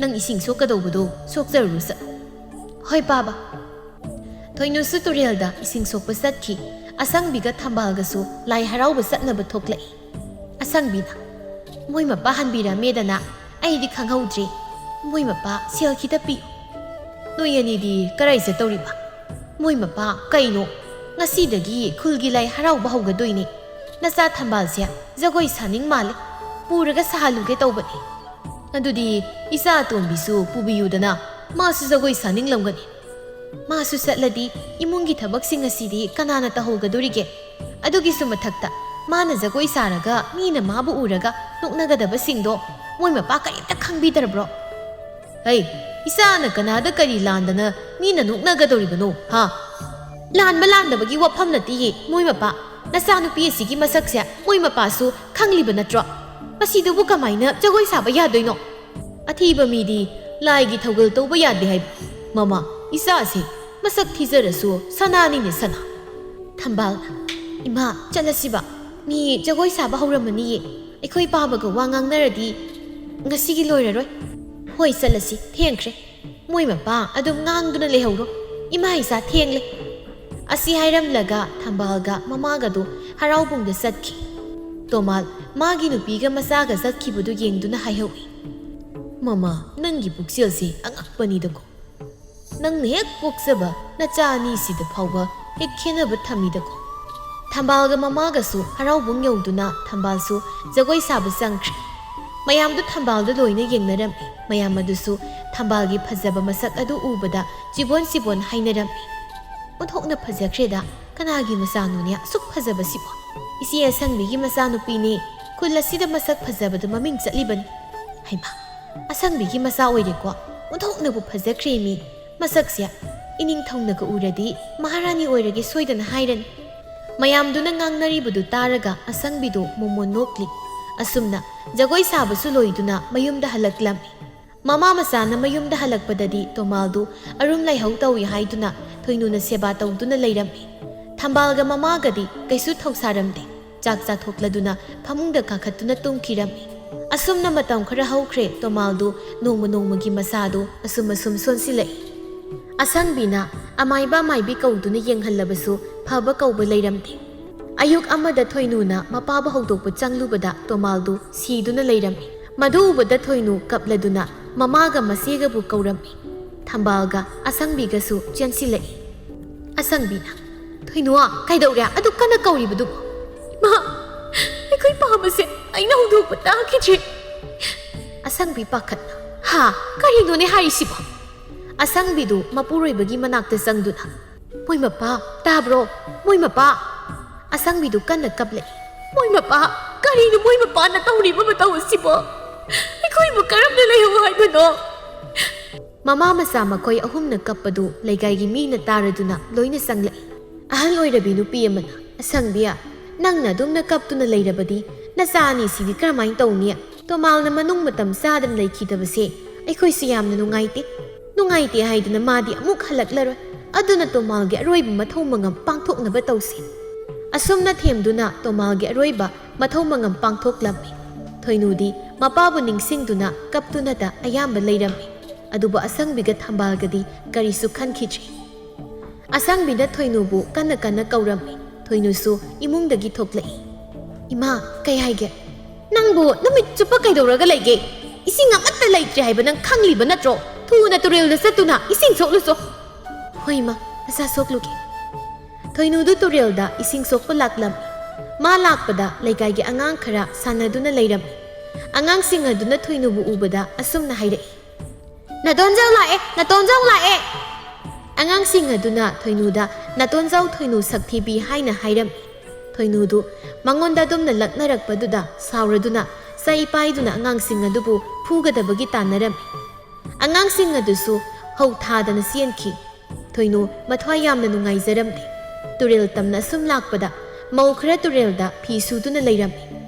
ꯅꯪ ꯏꯁꯤꯡ ꯁꯣꯛꯀꯗꯧꯕꯗꯣ ꯁꯣꯛꯆꯔꯨꯔꯣ ꯆꯠꯂꯣ꯫" "ꯍꯣꯏ ꯄꯥꯕ꯫" ꯊꯣꯏꯅꯨꯁꯨ ꯇꯨꯔꯦꯜꯗ ꯏꯁꯤꯡ ꯁꯣꯛꯄ ꯆꯠꯈꯤ꯫ ꯑꯁꯪꯕꯤꯒ ꯊꯝꯕꯥꯜꯒꯁꯨ ꯂꯥꯏ ꯍꯔꯥꯎꯕ ꯆꯠꯅꯕ ꯊꯣꯛꯂꯛꯏ꯫ ꯑꯁꯪꯕꯤꯅ, "ꯃꯣꯏ ꯃꯄꯥ ꯍꯟꯕꯤꯔꯝꯃꯦꯗꯅ, ꯑꯩꯗꯤ ꯈꯪꯍꯧꯗ꯭ꯔꯦ꯫ ꯃꯣꯏ ꯃꯄꯥ ꯁꯦꯜ ꯈꯤꯇ ꯄꯤꯌꯨ꯫" "ꯅꯣꯏ ꯑꯅꯤꯗꯤ ꯀꯔꯥꯏ ꯆꯠꯇꯧꯔꯤꯕ?" "ꯃꯣꯏ ꯃꯄꯥ, ꯀꯩꯅꯣ? ꯉꯁꯤꯗꯒꯤ ꯈꯨꯜꯒꯤ ꯂꯥꯏ ꯍꯔꯥꯎꯕ ꯍꯧꯒꯗꯣꯏꯅꯦ꯫ ꯅꯆꯥ ꯊꯝꯕꯥꯜꯁꯦ ꯖꯒꯣꯏ ꯁꯥꯅꯤꯡ ꯃꯥꯜꯂꯦ꯫ ꯄꯨꯔꯒ ꯁꯥꯍꯜꯂꯨꯒꯦ ꯇꯧꯕꯅꯦ꯫" "ꯑꯗꯨꯗꯤ ꯏꯆꯥ ꯑꯇꯣꯝꯕꯤꯁꯨ ꯄꯨꯕꯤꯌꯨꯗꯅ, ꯃꯥꯁꯨ ꯖꯒꯣꯏ ꯁꯥꯅꯤꯡꯂꯝꯒꯅꯤ꯫" "ꯃꯥꯁꯨ ꯆꯠꯂꯗꯤ ꯏꯃꯨꯡꯒꯤ ꯊꯕꯛꯁꯤꯡ ꯑꯁꯤꯗꯤ ꯀꯅꯥꯅ ꯇꯧꯍꯧꯒꯗꯣꯔꯤꯒꯦ? ꯑꯗꯨꯒꯤꯁꯨ ꯃꯊꯛꯇ ꯃꯥꯅ ꯖꯒꯣꯏ ꯁꯥꯔꯒ ꯃꯤꯅ ꯃꯥꯕꯨ ꯎꯔꯒ ꯅꯣꯛꯅꯒꯗꯕꯁꯤꯡꯗꯣ ꯃꯣꯏ ꯃꯄꯥ ꯀꯔꯤꯝꯇ ꯈꯪꯕꯤꯗ꯭ꯔꯕ꯭ꯔꯣ?" "ꯍꯩ, ꯏꯆꯥꯅ ꯀꯅꯥꯗ ꯀꯔꯤ ꯂꯥꯟꯗꯅ ꯃꯤꯅ ꯅꯣꯛꯅꯒꯗꯧꯔꯤꯕꯅꯣ, ꯍꯥ?" "ꯂꯥꯟꯕ ꯂꯥꯟꯗꯕꯒꯤ ꯋꯥꯐꯝ ꯅꯠꯇꯦꯌꯦ, ꯃꯣꯏ ꯃꯄꯥ꯫ ꯅꯆꯥꯅꯨꯄꯤ ꯑꯁꯤꯒꯤ ꯃꯁꯛꯁꯦ ꯃꯣꯏ ꯃꯄꯥꯁꯨ ꯈꯪꯂꯤꯕ ꯅꯠꯇ꯭ꯔꯣ? ꯃꯁꯤꯗꯨꯕꯨ ꯀꯃꯥꯏꯅ ꯖꯒꯣꯏ ꯁꯥꯕ ꯌꯥꯗꯣꯏꯅꯣ? ꯑꯊꯤꯕ ꯃꯤꯗꯤ ꯂꯥꯏꯒꯤ ꯊꯧꯒꯜ ꯇꯧꯕ ꯌꯥꯗꯦ ꯍꯥꯏꯕ꯫ ꯃꯃꯥ, ꯏꯆꯥꯁꯦ ꯃꯁꯛ ꯊꯤꯖꯔꯁꯨ ꯁꯅꯥꯅꯤꯅꯦ ꯁꯅꯥ꯫" ꯊꯝꯕꯥꯜ, "ꯏꯃꯥ, ꯆꯠꯂꯁꯤꯕ꯫ ꯃꯤ ꯖꯒꯣꯏ ꯁꯥꯕ ꯍꯧꯔꯝꯃꯅꯤꯌꯦ꯫ ꯑꯩꯈꯣꯏ ꯄꯥꯕꯒ ꯋꯥ ꯉꯥꯡꯅꯔꯗꯤ ꯉꯁꯤꯒꯤ ꯂꯣꯏꯔꯔꯣꯏ꯫" "ꯍꯣꯏ, ꯆꯠꯂꯁꯤ꯫ ꯊꯦꯡꯈ꯭ꯔꯦ꯫ ꯃꯣꯏ ꯃꯄꯥ ꯑꯗꯨꯝ ꯉꯥꯡꯗꯨꯅ ꯂꯩꯍꯧꯔꯣ꯫ ꯏꯃꯥ ꯏꯆꯥ ꯊꯦꯡꯂꯦ꯫" ꯑꯁꯤ ꯍꯥꯏꯔꯝꯂꯒ ꯊꯝꯕꯥꯜꯒ ꯃꯃꯥꯒꯗꯨ ꯍꯔꯥꯎꯕꯨꯡꯗ ꯆꯠꯈꯤ꯫ ꯇꯣꯃꯥꯜ ꯃꯥꯒꯤ ꯅꯨꯄꯤꯒ ꯃꯆꯥꯒ ꯆꯠꯈꯤꯕꯗꯨ ꯌꯦꯡꯗꯨꯅ ꯍꯥꯏꯍꯧꯏ, "ꯃꯃꯥ, ꯅꯪꯒꯤ ꯄꯨꯛꯆꯦꯜꯁꯤ ꯑꯉꯛꯄꯅꯤꯗꯀꯣ꯫ ꯅꯪꯅ ꯍꯦꯛ ꯄꯣꯛꯆꯕ ꯅꯆꯥ ꯑꯅꯤꯁꯤꯗ ꯐꯥꯎꯕ ꯍꯦꯛ ꯈꯦꯠꯅꯕ ꯊꯝꯃꯤꯗꯀꯣ꯫" ꯊꯝꯕꯥꯜꯒ ꯃꯃꯥꯒꯁꯨ ꯍꯔꯥꯎꯕꯨꯡ ꯌꯧꯗꯨꯅ ꯊꯝꯕꯥꯜꯁꯨ ꯖꯒꯣꯏ ꯁꯥꯕ ꯆꯪꯈ꯭ꯔꯦ꯫ ꯃꯌꯥꯝꯗꯨ ꯊꯝꯕꯥꯜꯗ ꯂꯣꯏꯅ ꯌꯦꯡꯅꯔꯝꯃꯤ꯫ ꯃꯌꯥꯝ ꯑꯗꯨꯁꯨ ꯊꯝꯕꯥꯜꯒꯤ ꯐꯖꯕ ꯃꯁꯛ ꯑꯗꯨ ꯎꯕꯗ ꯆꯤꯕꯣꯟ ꯆꯤꯕꯣꯟ ꯍꯥꯏꯅꯔꯝꯃꯤ꯫ "ꯑꯣꯟꯊꯣꯛꯅ ꯐꯖꯈ꯭ꯔꯦꯗ, ꯀꯅꯥꯒꯤ ꯃꯆꯥꯅꯣꯅꯦ ꯑꯁꯨꯛ ꯐꯖꯕꯁꯤꯕꯣ? ꯏꯆꯦ ꯑꯁꯪꯕꯤꯒꯤ ꯃꯆꯥꯅꯨꯄꯤꯅꯤ, ꯈꯨꯜ ꯑꯁꯤꯗ ꯃꯁꯛ ꯐꯖꯕꯗ ꯃꯃꯤꯡ ꯆꯠꯂꯤꯕꯅꯤ꯫ ꯍꯩꯃꯥ, ꯑꯁꯪꯕꯤꯒꯤ ꯃꯆꯥ ꯑꯣꯏꯔꯦꯀꯣ? ꯑꯣꯟꯊꯣꯛꯅꯕꯨ ꯐꯖꯈ꯭ꯔꯦꯃꯤ꯫ ꯃꯁꯛꯁꯦ ꯏꯅꯤꯡꯊꯧꯅꯒ ꯎꯔꯗꯤ ꯃꯍꯥꯔꯥꯅꯤ ꯑꯣꯏꯔꯒꯦ ꯁꯣꯏꯗꯅ ꯍꯥꯏꯔꯅꯤ꯫ ꯃꯌꯥꯝꯗꯨꯅ ꯉꯥꯡꯅꯔꯤꯕꯗꯨ ꯇꯥꯔꯒ ꯑꯁꯪꯕꯤꯗꯨ ꯃꯣꯃꯣꯟ ꯅꯣꯛꯂꯤ꯫ ꯑꯁꯨꯝꯅ ꯖꯒꯣꯏ ꯁꯥꯕꯁꯨ ꯂꯣꯏꯗꯨꯅ ꯃꯌꯨꯝꯗ ꯍꯜꯂꯛꯂꯝꯃꯤ꯫ ꯃꯃꯥ ꯃꯆꯥꯅ ꯃꯌꯨꯝꯗ ꯍꯜꯂꯛꯄꯗꯗꯤ ꯇꯣꯃꯥꯜꯗꯨ ꯑꯔꯨꯝ ꯂꯥꯏꯍꯧ ꯇꯧꯏ ꯍꯥꯏꯗꯨꯅ ꯊꯣꯏꯅꯨꯅ ꯁꯦꯕꯥ ꯇꯧꯗꯨꯅ ꯂꯩꯔꯝꯃꯤ꯫ ꯊꯝꯕꯥꯜꯒ ꯃꯃꯥꯒꯗꯤ ꯀꯩꯁꯨ ꯊꯧꯁꯥꯔꯝꯗꯦ꯫ ꯆꯥꯛ ꯆꯥꯊꯣꯛꯂꯗꯨꯅ ꯐꯃꯨꯡꯗ ꯀꯥꯈꯠꯇꯨꯅ ꯇꯨꯝꯈꯤꯔꯝꯃꯤ꯫ ꯑꯁꯨꯝꯅ ꯃꯇꯝ ꯈꯔ ꯍꯧꯈ꯭ꯔꯦ꯫ ꯇꯣꯃꯥꯜꯗꯨ ꯅꯣꯡꯃ ꯅꯣꯡꯃꯒꯤ ꯃꯁꯥꯗꯨ ꯑꯁꯨꯝ ꯑꯁꯨꯝ ꯁꯣꯟꯁꯤꯜꯂꯛꯏ꯫ ꯑꯁꯪꯕꯤꯅ ꯑꯃꯥꯏꯕ ꯑꯃꯥꯏꯕꯤ ꯀꯧꯗꯨꯅ ꯌꯦꯡꯍꯜꯂꯕꯁꯨ ꯐꯕ ꯀꯧꯕ ꯂꯩꯔꯝꯗꯦ꯫ ꯑꯌꯨꯛ ꯑꯃꯗ ꯊꯣꯏꯅꯨꯅ ꯃꯄꯥꯕꯨ ꯍꯧꯗꯣꯛꯄ ꯆꯪꯂꯨꯕꯗ ꯇꯣꯃꯥꯜꯗꯨ ꯁꯤꯗꯨꯅ ꯂꯩꯔꯝꯃꯤ꯫ ꯃꯗꯨ ꯎꯕꯗ ꯊꯣꯏꯅꯨ ꯀꯞꯂꯗꯨꯅ ꯃꯃꯥꯒ ꯃꯆꯦꯒꯕꯨ ꯀꯧꯔꯝꯃꯤ꯫ ꯊꯝꯕꯥꯜꯒ ꯑꯁꯪꯕꯤꯒꯁꯨ ꯆꯦꯟꯁꯤꯜꯂꯛꯏ꯫ ꯑꯁꯪꯕꯤꯅ, "ꯊꯣꯏꯅꯨ, ꯀꯩꯗꯧꯔꯦ? ꯑꯗꯨ ꯀꯟꯅ ꯀꯧꯔꯤꯕꯗꯨꯕꯨ?" "ꯏꯃꯥ, ꯑꯩꯈꯣꯏ ꯄꯥꯝꯕꯁꯦ ꯑꯩꯅ ꯍꯧꯗꯣꯛꯄ ꯇꯥꯈꯤꯗ꯭ꯔꯦ꯫" ꯑꯁꯪꯕꯤ ꯄꯥꯈꯠꯅ, "ꯍꯥ? ꯀꯔꯤꯅꯣꯅꯦ ꯍꯥꯏꯔꯤꯁꯤꯕꯣ?" ꯑꯁꯪꯕꯤꯗꯨ ꯃꯄꯨꯔꯣꯏꯕꯒꯤ ꯃꯅꯥꯛꯇ ꯆꯪꯗꯨꯅ, "ꯃꯣꯏ ꯃꯄꯥ, ꯇꯥꯕ꯭ꯔꯣ? ꯃꯣꯏ ꯃꯄꯥ!" ꯑꯁꯪꯕꯤꯗꯨ ꯀꯟꯅ ꯀꯞꯂꯛꯏ꯫ "ꯃꯣꯏ ꯃꯄꯥ? ꯀꯔꯤꯅꯣ ꯃꯣꯏ ꯃꯄꯥꯅ ꯇꯧꯔꯤꯕ ꯃꯇꯧ ꯑꯁꯤꯕꯣ? ꯑꯩꯈꯣꯏꯕꯨ ꯀꯔꯝꯅ ꯂꯩꯍꯧ ꯍꯥꯏꯕꯅꯣ?" ꯃꯃꯥ ꯃꯆꯥ ꯃꯈꯣꯏ ꯑꯍꯨꯝꯅ ꯀꯞꯄꯗꯨ ꯂꯩꯀꯥꯏꯒꯤ ꯃꯤꯅ ꯇꯥꯔꯗꯨꯅ ꯂꯣꯏꯅ ꯆꯪꯂꯛꯏ꯫ ꯑꯍꯜ ꯑꯣꯏꯔꯕꯤ ꯅꯨꯄꯤ ꯑꯃꯅ, "ꯑꯁꯪꯕꯤ, ꯅꯪꯅ ꯑꯗꯨꯝꯅ ꯀꯞꯇꯨꯅ ꯂꯩꯔꯕꯗꯤ ꯅꯆꯥ ꯑꯅꯤꯁꯤꯗꯤ ꯀꯔꯝꯍꯥꯏꯅ ꯇꯧꯅꯤ? ꯇꯣꯃꯥꯜꯅ ꯃꯅꯨꯡ ꯃꯇꯝ ꯆꯥꯗꯅ ꯂꯩꯈꯤꯗꯕꯁꯦ ꯑꯩꯈꯣꯏꯁꯨ ꯌꯥꯝꯅ ꯅꯨꯡꯉꯥꯏꯇꯦ꯫ ꯅꯨꯡꯉꯥꯏꯇꯦ ꯍꯥꯏꯗꯨꯅ ꯃꯥꯗꯤ ꯑꯃꯨꯛ ꯍꯜꯂꯛꯂꯔꯣꯏ꯫ ꯑꯗꯨꯅ ꯇꯣꯃꯥꯜꯒꯤ ꯑꯔꯣꯏꯕ ꯃꯊꯧ ꯃꯉꯝ ꯄꯥꯡꯊꯣꯛꯅꯕ ꯇꯧꯁꯤ꯫" ꯑꯁꯨꯝꯅ ꯊꯦꯝꯗꯨꯅ ꯇꯣꯃꯥꯜꯒꯤ ꯑꯔꯣꯏꯕ ꯃꯊꯧ ꯃꯉꯝ ꯄꯥꯡꯊꯣꯛꯂꯝꯃꯤ꯫ ꯊꯣꯏꯅꯨꯗꯤ ꯃꯄꯥꯕꯨ ꯅꯤꯡꯁꯤꯡꯗꯨꯅ ꯀꯞꯇꯨꯅꯇ ꯑꯌꯥꯝꯕ ꯂꯩꯔꯝꯃꯤ꯫ ꯑꯗꯨꯕꯨ ꯑꯁꯪꯕꯤꯒ ꯊꯝꯕꯥꯜꯒꯗꯤ ꯀꯔꯤꯁꯨ ꯈꯟꯈꯤꯗ꯭ꯔꯤ꯫ ꯑꯁꯪꯕꯤꯅ ꯊꯣꯏꯅꯨꯕꯨ ꯀꯟꯅ ꯀꯟꯅ ꯀꯧꯔꯝꯃꯤ꯫ ꯊꯣꯏꯅꯨꯁꯨ ꯏꯃꯨꯡꯗꯒꯤ ꯊꯣꯛꯂꯛꯏ꯫ "ꯏꯃꯥ, ꯀꯩ ꯍꯥꯏꯒꯦ? ꯅꯪꯕꯨ ꯅꯨꯃꯤꯠ ꯆꯨꯞꯄ ꯀꯩꯗꯧꯔꯒ ꯂꯩꯒꯦ? ꯏꯁꯤꯡ ꯑꯃꯠꯇ ꯂꯩꯇ꯭ꯔꯦ ꯍꯥꯏꯕ ꯅꯪ ꯈꯪꯂꯤꯕ ꯅꯠꯇ꯭ꯔꯣ? ꯊꯨꯅ ꯇꯨꯔꯦꯜꯗ ꯆꯠꯇꯨꯅ ꯏꯁꯤꯡ ꯁꯣꯛꯂꯨꯆꯣ꯫" "ꯍꯣꯏ ꯏꯃꯥ, ꯃꯆꯥ ꯁꯣꯛꯂꯨꯒꯦ꯫" ꯊꯣꯏꯅꯨꯗꯨ ꯇꯨꯔꯦꯜꯗ ꯏꯁꯤꯡ ꯁꯣꯛꯄ ꯂꯥꯛꯂꯝꯃꯤ꯫ ꯃꯥ ꯂꯥꯛꯄꯗ ꯂꯩꯀꯥꯏꯒꯤ ꯑꯉꯥꯡ ꯈꯔ ꯁꯥꯟꯅꯗꯨꯅ ꯂꯩꯔꯝꯃꯤ꯫ ꯑꯉꯥꯡꯁꯤꯡ ꯑꯗꯨꯅ ꯊꯣꯏꯅꯨꯕꯨ ꯎꯕꯗ ꯑꯁꯨꯝꯅ ꯍꯥꯏꯔꯛꯏ, "ꯅꯇꯣꯟꯖꯥꯎ ꯂꯥꯛꯑꯦ, ꯅꯇꯣꯟꯖꯥꯎ ꯂꯥꯛꯑꯦ!" ꯑꯉꯥꯡꯁꯤꯡ ꯑꯗꯨꯅ ꯊꯣꯏꯅꯨꯗ "ꯅꯇꯣꯟꯖꯥꯎ ꯊꯣꯏꯅꯨ ꯁꯛꯊꯤꯕꯤ" ꯍꯥꯏꯅ ꯍꯥꯏꯔꯝꯃꯤ꯫ ꯊꯣꯏꯅꯨꯗꯨ ꯃꯉꯣꯟꯗ ꯑꯗꯨꯝꯅ ꯂꯛꯅꯔꯛꯄꯗꯨꯗ ꯁꯥꯎꯔꯗꯨꯅ ꯆꯩ ꯄꯥꯏꯗꯨꯅ ꯑꯉꯥꯡꯁꯤꯡ ꯑꯗꯨꯕꯨ ꯐꯨꯒꯗꯕꯒꯤ ꯇꯥꯟꯅꯔꯝꯃꯤ꯫ ꯑꯉꯥꯡꯁꯤꯡ ꯑꯗꯨꯁꯨ ꯍꯧ ꯊꯥꯗꯅ ꯆꯦꯟꯈꯤ꯫ ꯊꯣꯏꯅꯨ ꯃꯊ꯭ꯋꯥꯏ ꯌꯥꯝꯅ ꯅꯨꯡꯉꯥꯏꯖꯔꯝꯂꯦ꯫ ꯇꯨꯔꯦꯜ ꯇꯝꯅ ꯑꯁꯨꯝ ꯂꯥꯛꯄꯗ ꯃꯧ ꯈꯔ ꯇꯨꯔꯦꯜꯗ ꯐꯤ ꯁꯨꯗꯨꯅ ꯂꯩꯔꯝꯃꯤ꯫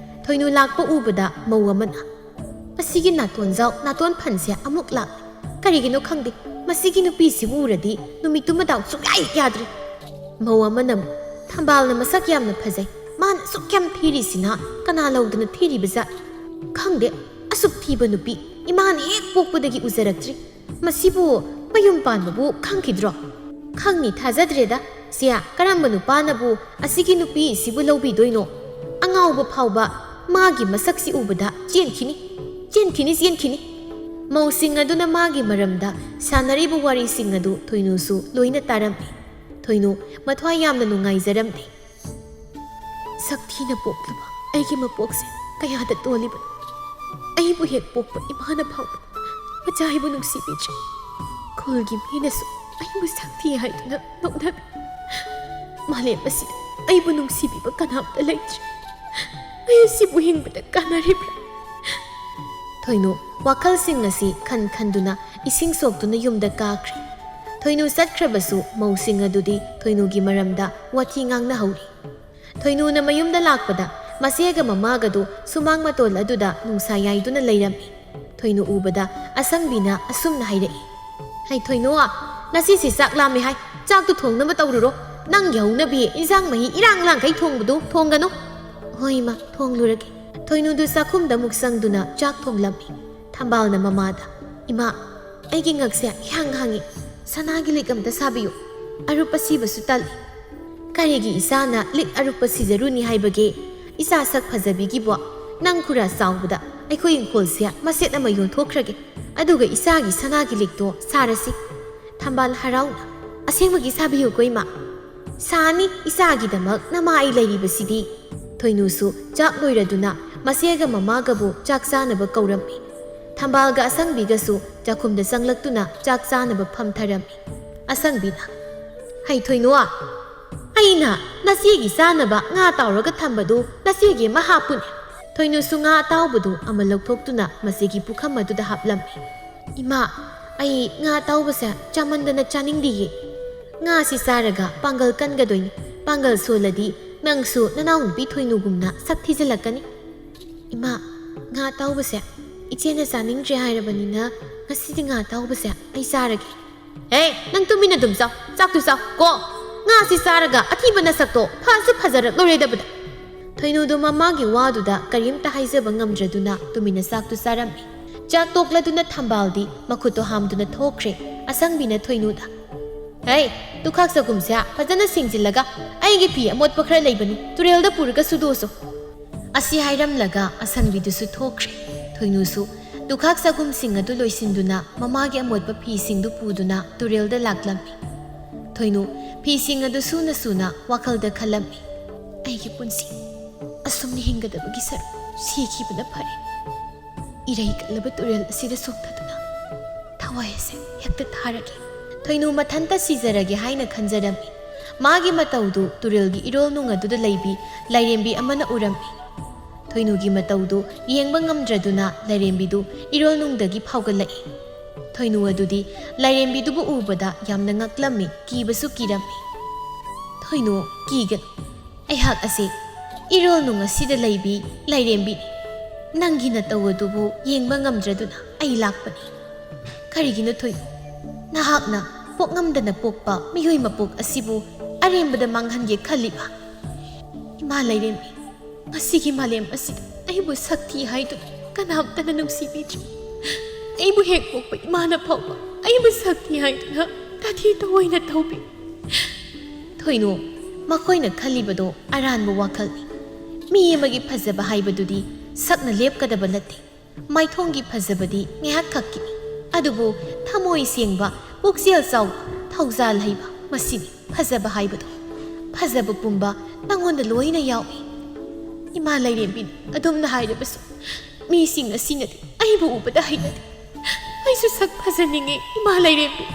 ꯊꯣꯏꯅꯨ ꯂꯥꯛꯄ ꯎꯕꯗ ꯃꯧ ꯑꯃꯅ, "ꯃꯁꯤꯒꯤ ꯅꯥꯇꯣꯟꯖꯥꯎ ꯅꯥꯇꯣꯟ ꯐꯟꯁꯦ ꯑꯃꯨꯛ ꯂꯥꯛꯂꯦ꯫ ꯀꯔꯤꯒꯤꯅꯣ ꯈꯪꯗꯦ, ꯃꯁꯤꯒꯤ ꯅꯨꯄꯤꯁꯤꯕꯨ ꯎꯔꯗꯤ ꯅꯨꯃꯤꯠꯇꯨꯃ ꯗꯥꯎ ꯁꯨꯡꯌꯥ ꯍꯦꯛ ꯌꯥꯗ꯭ꯔꯦ"꯫ ꯃꯧ ꯑꯃꯅ ꯑꯃꯨꯛ, "ꯊꯝꯕꯥꯜꯅ ꯃꯁꯛ ꯌꯥꯝꯅ ꯐꯖꯩ, ꯃꯥꯅ ꯑꯁꯨꯛ ꯌꯥꯝ ꯊꯤꯔꯤꯁꯤꯅ ꯀꯅꯥ ꯂꯧꯗꯅ ꯊꯤꯔꯤꯕꯖꯥꯠ? ꯈꯪꯗꯦ, ꯑꯁꯨꯛ ꯊꯤꯕ ꯅꯨꯄꯤ ꯏꯃꯥꯅ ꯍꯦꯛ ꯄꯣꯛꯄꯗꯒꯤ ꯎꯖꯔꯛꯇ꯭ꯔꯤ꯫ ꯃꯁꯤꯕꯨ ꯃꯌꯨꯝ ꯄꯥꯟꯕꯕꯨ ꯈꯪꯈꯤꯗ꯭ꯔꯣ? ꯈꯪꯅꯤ ꯊꯥꯖꯗ꯭ꯔꯦꯗ꯫ ꯁꯤꯌꯥ, ꯀꯔꯝꯕ ꯅꯨꯄꯥꯅꯕꯨ ꯑꯁꯤꯒꯤ ꯅꯨꯄꯤꯁꯤꯕꯨ ꯂꯧꯕꯤꯗꯣꯏꯅꯣ? ꯑꯉꯥꯎꯕ ꯐꯥꯎꯕ ꯃꯥꯒꯤ ꯃꯁꯛꯁꯤ ꯎꯕꯗ ꯆꯦꯟꯈꯤꯅꯤ, ꯆꯦꯟꯈꯤꯅꯤ, ꯆꯦꯟꯈꯤꯅꯤ"꯫ ꯃꯧꯁꯤꯡ ꯑꯗꯨꯅ ꯃꯥꯒꯤ ꯃꯔꯝꯗ ꯁꯥꯟꯅꯔꯤꯕ ꯋꯥꯔꯤꯁꯤꯡ ꯑꯗꯨ ꯊꯣꯏꯅꯨꯁꯨ ꯂꯣꯏꯅ ꯇꯥꯔꯝꯃꯤ꯫ ꯊꯣꯏꯅꯨ ꯃꯊ꯭ꯋꯥꯏ ꯌꯥꯝꯅ ꯅꯨꯡꯉꯥꯏꯖꯔꯝꯗꯦ꯫ "ꯁꯛꯊꯤꯅ ꯄꯣꯛꯂꯕ ꯑꯩꯒꯤ ꯃꯄꯣꯛꯁꯦ ꯀꯌꯥꯗ ꯇꯣꯜꯂꯤꯕꯅꯣ? ꯑꯩꯕꯨ ꯍꯦꯛ ꯄꯣꯛꯄ ꯏꯃꯥꯅ ꯐꯥꯎꯕ ꯃꯆꯥ ꯑꯩꯕꯨ ꯅꯨꯡꯁꯤꯕꯤꯗ꯭ꯔꯦ꯫ ꯈꯨꯜꯒꯤ ꯃꯤꯅꯁꯨ ꯑꯩꯕꯨ ꯁꯛꯊꯤ ꯍꯥꯏꯗꯨꯅ ꯅꯣꯛꯅꯕꯤ꯫ ꯃꯥꯂꯦꯝ ꯑꯁꯤꯗ ꯑꯩꯕꯨ ꯅꯨꯡꯁꯤꯕꯤꯕ ꯀꯅꯥꯝꯇ ꯂꯩꯇ꯭ꯔꯦ꯫ ꯑꯩ ꯑꯁꯤꯕꯨ ꯍꯤꯡꯕꯗ ꯀꯥꯟꯅꯔꯤꯕ꯭ꯔꯥ?" ꯊꯣꯏꯅꯨ ꯋꯥꯈꯜꯁꯤꯡ ꯑꯁꯤ ꯈꯟ ꯈꯟꯗꯨꯅ ꯏꯁꯤꯡ ꯁꯣꯛꯇꯨꯅ ꯌꯨꯝꯗ ꯀꯥꯈ꯭ꯔꯦ꯫ ꯊꯣꯏꯅꯨ ꯆꯠꯈ꯭ꯔꯕꯁꯨ ꯃꯧꯁꯤꯡ ꯑꯗꯨꯗꯤ ꯊꯣꯏꯅꯨꯒꯤ ꯃꯔꯝꯗ ꯋꯥꯊꯤ ꯉꯥꯡꯅꯍꯧꯔꯤ꯫ ꯊꯣꯏꯅꯨꯅ ꯃꯌꯨꯝꯗ ꯂꯥꯛꯄꯗ ꯃꯆꯦꯒ ꯃꯃꯥꯒꯗꯨ ꯁꯨꯃꯥꯡ ꯃꯇꯣꯜ ꯑꯗꯨꯗ ꯅꯨꯡꯁꯥ ꯌꯥꯏꯗꯨꯅ ꯂꯩꯔꯝꯃꯤ꯫ ꯊꯣꯏꯅꯨ ꯎꯕꯗ ꯑꯁꯪꯕꯤꯅ ꯑꯁꯨꯝꯅ ꯍꯥꯏꯔꯛꯏ, "ꯍꯩ ꯊꯣꯏꯅꯨ, ꯉꯁꯤꯁꯤ ꯆꯥꯛ ꯂꯥꯝꯃꯦ ꯍꯥꯏ, ꯆꯥꯛꯇꯨ ꯊꯣꯡꯅꯕ ꯇꯧꯔꯨꯔꯣ꯫ ꯅꯪꯒꯤ ꯍꯧꯅꯕꯤ ꯏꯟꯁꯥꯡ ꯃꯍꯤ ꯏꯔꯥꯡ ꯂꯥꯡꯈꯩ ꯊꯣꯡꯕꯗꯨ ꯊꯣꯡꯒꯅꯨ"꯫ "ꯍꯣꯏ ꯏꯃꯥ, ꯊꯣꯡꯂꯨꯔꯒꯦ"꯫ ꯊꯣꯏꯅꯨꯗꯨ ꯆꯥꯛꯈꯨꯝꯗ ꯑꯃꯨꯛ ꯆꯪꯗꯨꯅ ꯆꯥꯛ ꯊꯣꯡꯂꯝꯃꯤ꯫ ꯊꯝꯕꯥꯜꯅ ꯃꯃꯥꯗ, "ꯏꯃꯥ, ꯑꯩꯒꯤ ꯉꯛꯁꯦ ꯏꯍꯥꯡ ꯍꯥꯡꯉꯤ, ꯁꯅꯥꯒꯤ ꯂꯤꯛ ꯑꯝꯇ ꯁꯥꯕꯤꯌꯨ, ꯑꯔꯨꯞꯄ ꯁꯤꯕꯁꯨ ꯇꯜꯂꯤ"꯫ "ꯀꯔꯤꯒꯤ ꯏꯆꯥꯅ ꯂꯤꯛ ꯑꯔꯨꯞꯄ ꯁꯤꯖꯔꯨꯅꯤ ꯍꯥꯏꯕꯒꯦ? ꯏꯆꯥ ꯁꯛ ꯐꯖꯕꯤꯒꯤꯕꯣ, ꯅꯪ ꯈꯨꯔꯥ ꯆꯥꯎꯕꯗ ꯑꯩꯈꯣꯏ ꯏꯪꯈꯣꯜꯁꯦ ꯃꯆꯦꯠ ꯑꯃ ꯌꯣꯟꯊꯣꯛꯈ꯭ꯔꯒꯦ, ꯑꯗꯨꯒ ꯏꯆꯥꯒꯤ ꯁꯅꯥꯒꯤ ꯂꯤꯛꯇꯣ ꯁꯥꯔꯁꯤ"꯫ ꯊꯝꯕꯥꯜ ꯍꯔꯥꯎꯅ, "ꯑꯁꯦꯡꯕꯒꯤ ꯁꯥꯕꯤꯌꯨꯀꯣ ꯏꯃꯥ"꯫ "ꯁꯥꯅꯤ, ꯏꯆꯥꯒꯤꯗꯃꯛ ꯅꯃꯥ ꯑꯩ ꯂꯩꯔꯤꯕꯁꯤꯗꯤ"꯫ ꯊꯣꯏꯅꯨꯁꯨ ꯆꯥꯛ ꯂꯣꯏꯔꯗꯨꯅ ꯃꯆꯦꯒ ꯃꯃꯥꯒꯕꯨ ꯆꯥꯛ ꯆꯥꯅꯕ ꯀꯧꯔꯝꯃꯤ꯫ ꯊꯝꯕꯥꯜꯒ ꯑꯁꯪꯕꯤꯒꯁꯨ ꯆꯥꯛꯈꯨꯝꯗ ꯆꯪꯂꯛꯇꯨꯅ ꯆꯥꯛ ꯆꯥꯅꯕ ꯐꯝꯊꯔꯝꯃꯤ꯫ ꯑꯁꯪꯕꯤꯅ, "ꯍꯩ ꯊꯣꯏꯅꯨ, ꯑꯩꯅ ꯅꯆꯦꯒꯤ ꯆꯥꯅꯕ ꯉꯥ ꯇꯥꯎꯔꯒ ꯊꯝꯕꯗꯨ ꯅꯆꯦꯒꯤ ꯑꯃ ꯍꯥꯞꯄꯨꯅꯦ"꯫ ꯊꯣꯏꯅꯨꯁꯨ ꯉꯥ ꯑꯇꯥꯎꯕꯗꯨ ꯑꯃ ꯂꯧꯊꯣꯛꯇꯨꯅ ꯃꯆꯦꯒꯤ ꯄꯨꯈꯝ ꯑꯗꯨꯗ ꯍꯥꯞꯂꯝꯃꯤ꯫ "ꯏꯃꯥ, ꯑꯩ ꯉꯥ ꯑꯇꯥꯎꯕꯁꯦ ꯆꯥꯃꯟꯗꯅ ꯆꯥꯅꯤꯡꯗꯤꯌꯦ"꯫ "ꯉꯥꯁꯤ ꯆꯥꯔꯒ ꯄꯥꯡꯒꯜ ꯀꯟꯒꯗꯣꯏꯅꯤ꯫ ꯄꯥꯡꯒꯜ ꯁꯣꯜꯂꯗꯤ ꯅꯪꯁꯨ ꯅꯅꯥꯎꯅꯨꯄꯤ ꯊꯣꯏꯅꯨꯒꯨꯝꯅ ꯁꯛ ꯊꯤꯖꯤꯜꯂꯛꯀꯅꯤ꯫" "ꯏꯃꯥ, ꯉꯥ ꯑꯇꯥꯎꯕꯁꯦ ꯏꯆꯦꯅ ꯆꯥꯅꯤꯡꯗ꯭ꯔꯦ ꯍꯥꯏꯔꯕꯅꯤꯅ ꯉꯁꯤꯗꯤ ꯉꯥ ꯑꯇꯥꯎꯕꯁꯦ ꯑꯩ ꯆꯥꯔꯒꯦ꯫" "ꯍꯦ, ꯅꯪ ꯇꯨꯃꯤꯟꯅ ꯑꯗꯨꯝ ꯆꯥꯎ, ꯆꯥꯛꯇꯨ ꯆꯥꯎ ꯀꯣ꯫ ꯉꯥꯁꯤ ꯆꯥꯔꯒ ꯑꯊꯤꯕ ꯅꯁꯛꯇꯣ ꯐꯁꯨ ꯐꯖꯔꯛꯂꯣꯏꯔꯦꯗꯕꯗ꯫" ꯊꯣꯏꯅꯨꯗꯨ ꯃꯃꯥꯒꯤ ꯋꯥꯗꯨꯗ ꯀꯔꯤꯝꯇ ꯍꯥꯏꯖꯕ ꯉꯝꯗ꯭ꯔꯗꯨꯅ ꯇꯨꯃꯤꯟꯅ ꯆꯥꯛꯇꯨ ꯆꯥꯔꯝꯃꯤ꯫ ꯆꯥꯛ ꯇꯣꯛꯂꯗꯨꯅ ꯊꯝꯕꯥꯜꯗꯤ ꯃꯈꯨꯠꯇꯣ ꯍꯥꯝꯗꯨꯅ ꯊꯣꯛꯈ꯭ꯔꯦ꯫ ꯑꯁꯪꯕꯤꯅ ꯊꯣꯏꯅꯨꯗ, "ꯍꯦ, ꯇꯨꯈꯥꯛ ꯆꯒꯨꯝꯁꯦ ꯐꯖꯅ ꯁꯦꯡꯖꯤꯜꯂꯒ ꯑꯩꯒꯤ ꯐꯤ ꯑꯃꯣꯠꯄ ꯈꯔ ꯂꯩꯕꯅꯤ, ꯇꯨꯔꯦꯜꯗ ꯄꯨꯔꯒ ꯁꯨꯗꯣꯛꯑꯁꯨ꯫" ꯑꯁꯤ ꯍꯥꯏꯔꯝꯂꯒ ꯑꯁꯪꯕꯤꯗꯨꯁꯨ ꯊꯣꯛꯈ꯭ꯔꯦ꯫ ꯊꯣꯏꯅꯨꯁꯨ ꯇꯨꯈꯥꯛ ꯆꯒꯨꯝꯁꯤꯡ ꯑꯗꯨ ꯂꯣꯏꯁꯤꯟꯗꯨꯅ ꯃꯃꯥꯒꯤ ꯑꯃꯣꯠꯄ ꯐꯤꯁꯤꯡꯗꯨ ꯄꯨꯗꯨꯅ ꯇꯨꯔꯦꯜꯗ ꯂꯥꯛꯂꯝꯃꯤ꯫ ꯊꯣꯏꯅꯨ ꯐꯤꯁꯤꯡ ꯑꯗꯨ ꯁꯨꯅ ꯁꯨꯅ ꯋꯥꯈꯜꯗ ꯈꯜꯂꯝꯃꯤ, "ꯑꯩꯒꯤ ꯄꯨꯟꯁꯤ ꯑꯁꯨꯝꯅ ꯍꯤꯡꯒꯗꯕꯒꯤ ꯁꯔꯨꯛ ꯁꯤꯈꯤꯕꯅ ꯐꯔꯦ꯫ ꯏꯔꯩ ꯀꯜꯂꯕ ꯇꯨꯔꯦꯜ ꯑꯁꯤꯗ ꯆꯣꯡꯊꯗꯨꯅ ꯊꯋꯥꯏ ꯑꯁꯦ ꯍꯦꯛꯇ ꯊꯥꯔꯒꯦ꯫" ꯊꯣꯏꯅꯨ ꯃꯊꯟꯇ ꯁꯤꯖꯔꯒꯦ ꯍꯥꯏꯅ ꯈꯟꯖꯔꯝꯃꯤ꯫ ꯃꯥꯒꯤ ꯃꯇꯧꯗꯨ ꯇꯨꯔꯦꯜꯒꯤ ꯏꯔꯣꯜ ꯅꯨꯡ ꯑꯗꯨꯗ ꯂꯩꯕꯤ ꯂꯥꯏꯔꯦꯝꯕꯤ ꯑꯃꯅ ꯎꯔꯝꯃꯤ꯫ ꯊꯣꯏꯅꯨꯒꯤ ꯃꯇꯧꯗꯨ ꯌꯦꯡꯕ ꯉꯝꯗ꯭ꯔꯗꯨꯅ ꯂꯥꯏꯔꯦꯝꯕꯤꯗꯨ ꯏꯔꯣꯜ ꯅꯨꯡꯗꯒꯤ ꯐꯥꯎꯒꯠꯂꯛꯏ꯫ ꯊꯣꯏꯅꯨ ꯑꯗꯨꯗꯤ ꯂꯥꯏꯔꯦꯝꯕꯤꯗꯨꯕꯨ ꯎꯕꯗ ꯌꯥꯝꯅ ꯉꯛꯂꯝꯃꯤ, ꯀꯤꯕꯁꯨ ꯀꯤꯔꯝꯃꯤ꯫ "ꯊꯣꯏꯅꯨ, ꯀꯤꯒꯅꯨ꯫ ꯑꯩꯍꯥꯛ ꯑꯁꯤ ꯏꯔꯣꯜ ꯅꯨꯡ ꯑꯁꯤꯗ ꯂꯩꯕꯤ ꯂꯥꯏꯔꯦꯝꯕꯤꯅꯤ꯫ ꯅꯪꯒꯤ ꯅꯇꯧ ꯑꯗꯨꯕꯨ ꯌꯦꯡꯕ ꯉꯝꯗ꯭ꯔꯗꯨꯅ ꯑꯩ ꯂꯥꯛꯄꯅꯤ꯫ ꯀꯔꯤꯒꯤꯅꯣ ꯊꯣꯏꯅꯨ? ꯅꯍꯥꯛꯅ ꯄꯣꯛꯉꯝꯗꯅ ꯄꯣꯛꯄ ꯃꯤꯑꯣꯏ ꯃꯄꯣꯛ ꯑꯁꯤꯕꯨ ꯑꯔꯦꯝꯕꯗ ꯃꯥꯡꯍꯟꯒꯦ ꯈꯜꯂꯤꯕ? ꯏꯃꯥ ꯂꯥꯏꯔꯦꯝꯕꯤ, ꯃꯁꯤꯒꯤ ꯃꯥꯂꯦꯝ ꯑꯁꯤꯗ ꯑꯩꯕꯨ ꯁꯛ ꯊꯤ ꯍꯥꯏꯗꯨꯅ ꯀꯅꯥꯝꯇꯅ ꯅꯨꯡꯁꯤꯕꯤꯗ꯭ꯔꯤ꯫ ꯑꯩꯕꯨ ꯍꯦꯛ ꯄꯣꯛꯄ ꯏꯃꯥꯅ ꯐꯥꯎꯕ ꯑꯩꯕꯨ ꯁꯛ ꯊꯤ ꯍꯥꯏꯗꯨꯅ ꯇꯥꯊꯤ ꯇꯥꯑꯣꯏꯅ ꯇꯧꯕꯤ꯫" ꯊꯣꯏꯅꯨ, ꯃꯈꯣꯏꯅ ꯈꯜꯂꯤꯕꯗꯣ ꯑꯔꯥꯟꯕ ꯋꯥꯈꯜꯅꯤ꯫ ꯃꯤ ꯑꯃꯒꯤ ꯐꯖꯕ ꯍꯥꯏꯕꯗꯨꯗꯤ ꯁꯛꯅ ꯂꯦꯞꯀꯗꯕ ꯅꯠꯇꯦ꯫ ꯃꯥꯏꯊꯣꯡꯒꯤ ꯐꯖꯕꯗꯤ ꯉꯥꯏꯍꯥꯛ ꯈꯛꯀꯤꯅꯤ꯫ ꯑꯗꯨꯕꯨ ꯊꯃꯣꯏ ꯁꯦꯡꯕ, ꯄꯨꯛꯆꯦꯜ ꯆꯥꯎꯕ, ꯊꯧꯖꯥꯜ ꯍꯩꯕ, ꯃꯁꯤꯅꯤ ꯐꯖꯕ ꯍꯥꯏꯕꯗꯣ꯫ ꯐꯖꯕ ꯄꯨꯝꯕ ꯅꯪꯉꯣꯟꯗ ꯂꯣꯏꯅ ꯌꯥꯎꯏ꯫ ꯏꯃꯥ ꯂꯥꯏꯔꯦꯝꯕꯤꯅ ꯑꯗꯨꯝꯅ ꯍꯥꯏꯔꯕꯁꯨ, ꯃꯤꯁꯤꯡ ꯑꯁꯤꯅꯗꯤ ꯑꯩꯕꯨ ꯎꯕꯗ ꯍꯩꯅꯗꯦ꯫ ꯑꯩꯁꯨ ꯁꯛ ꯐꯖꯅꯤꯡꯉꯤ, ꯏꯃꯥ ꯂꯥꯏꯔꯦꯝꯕꯤ꯫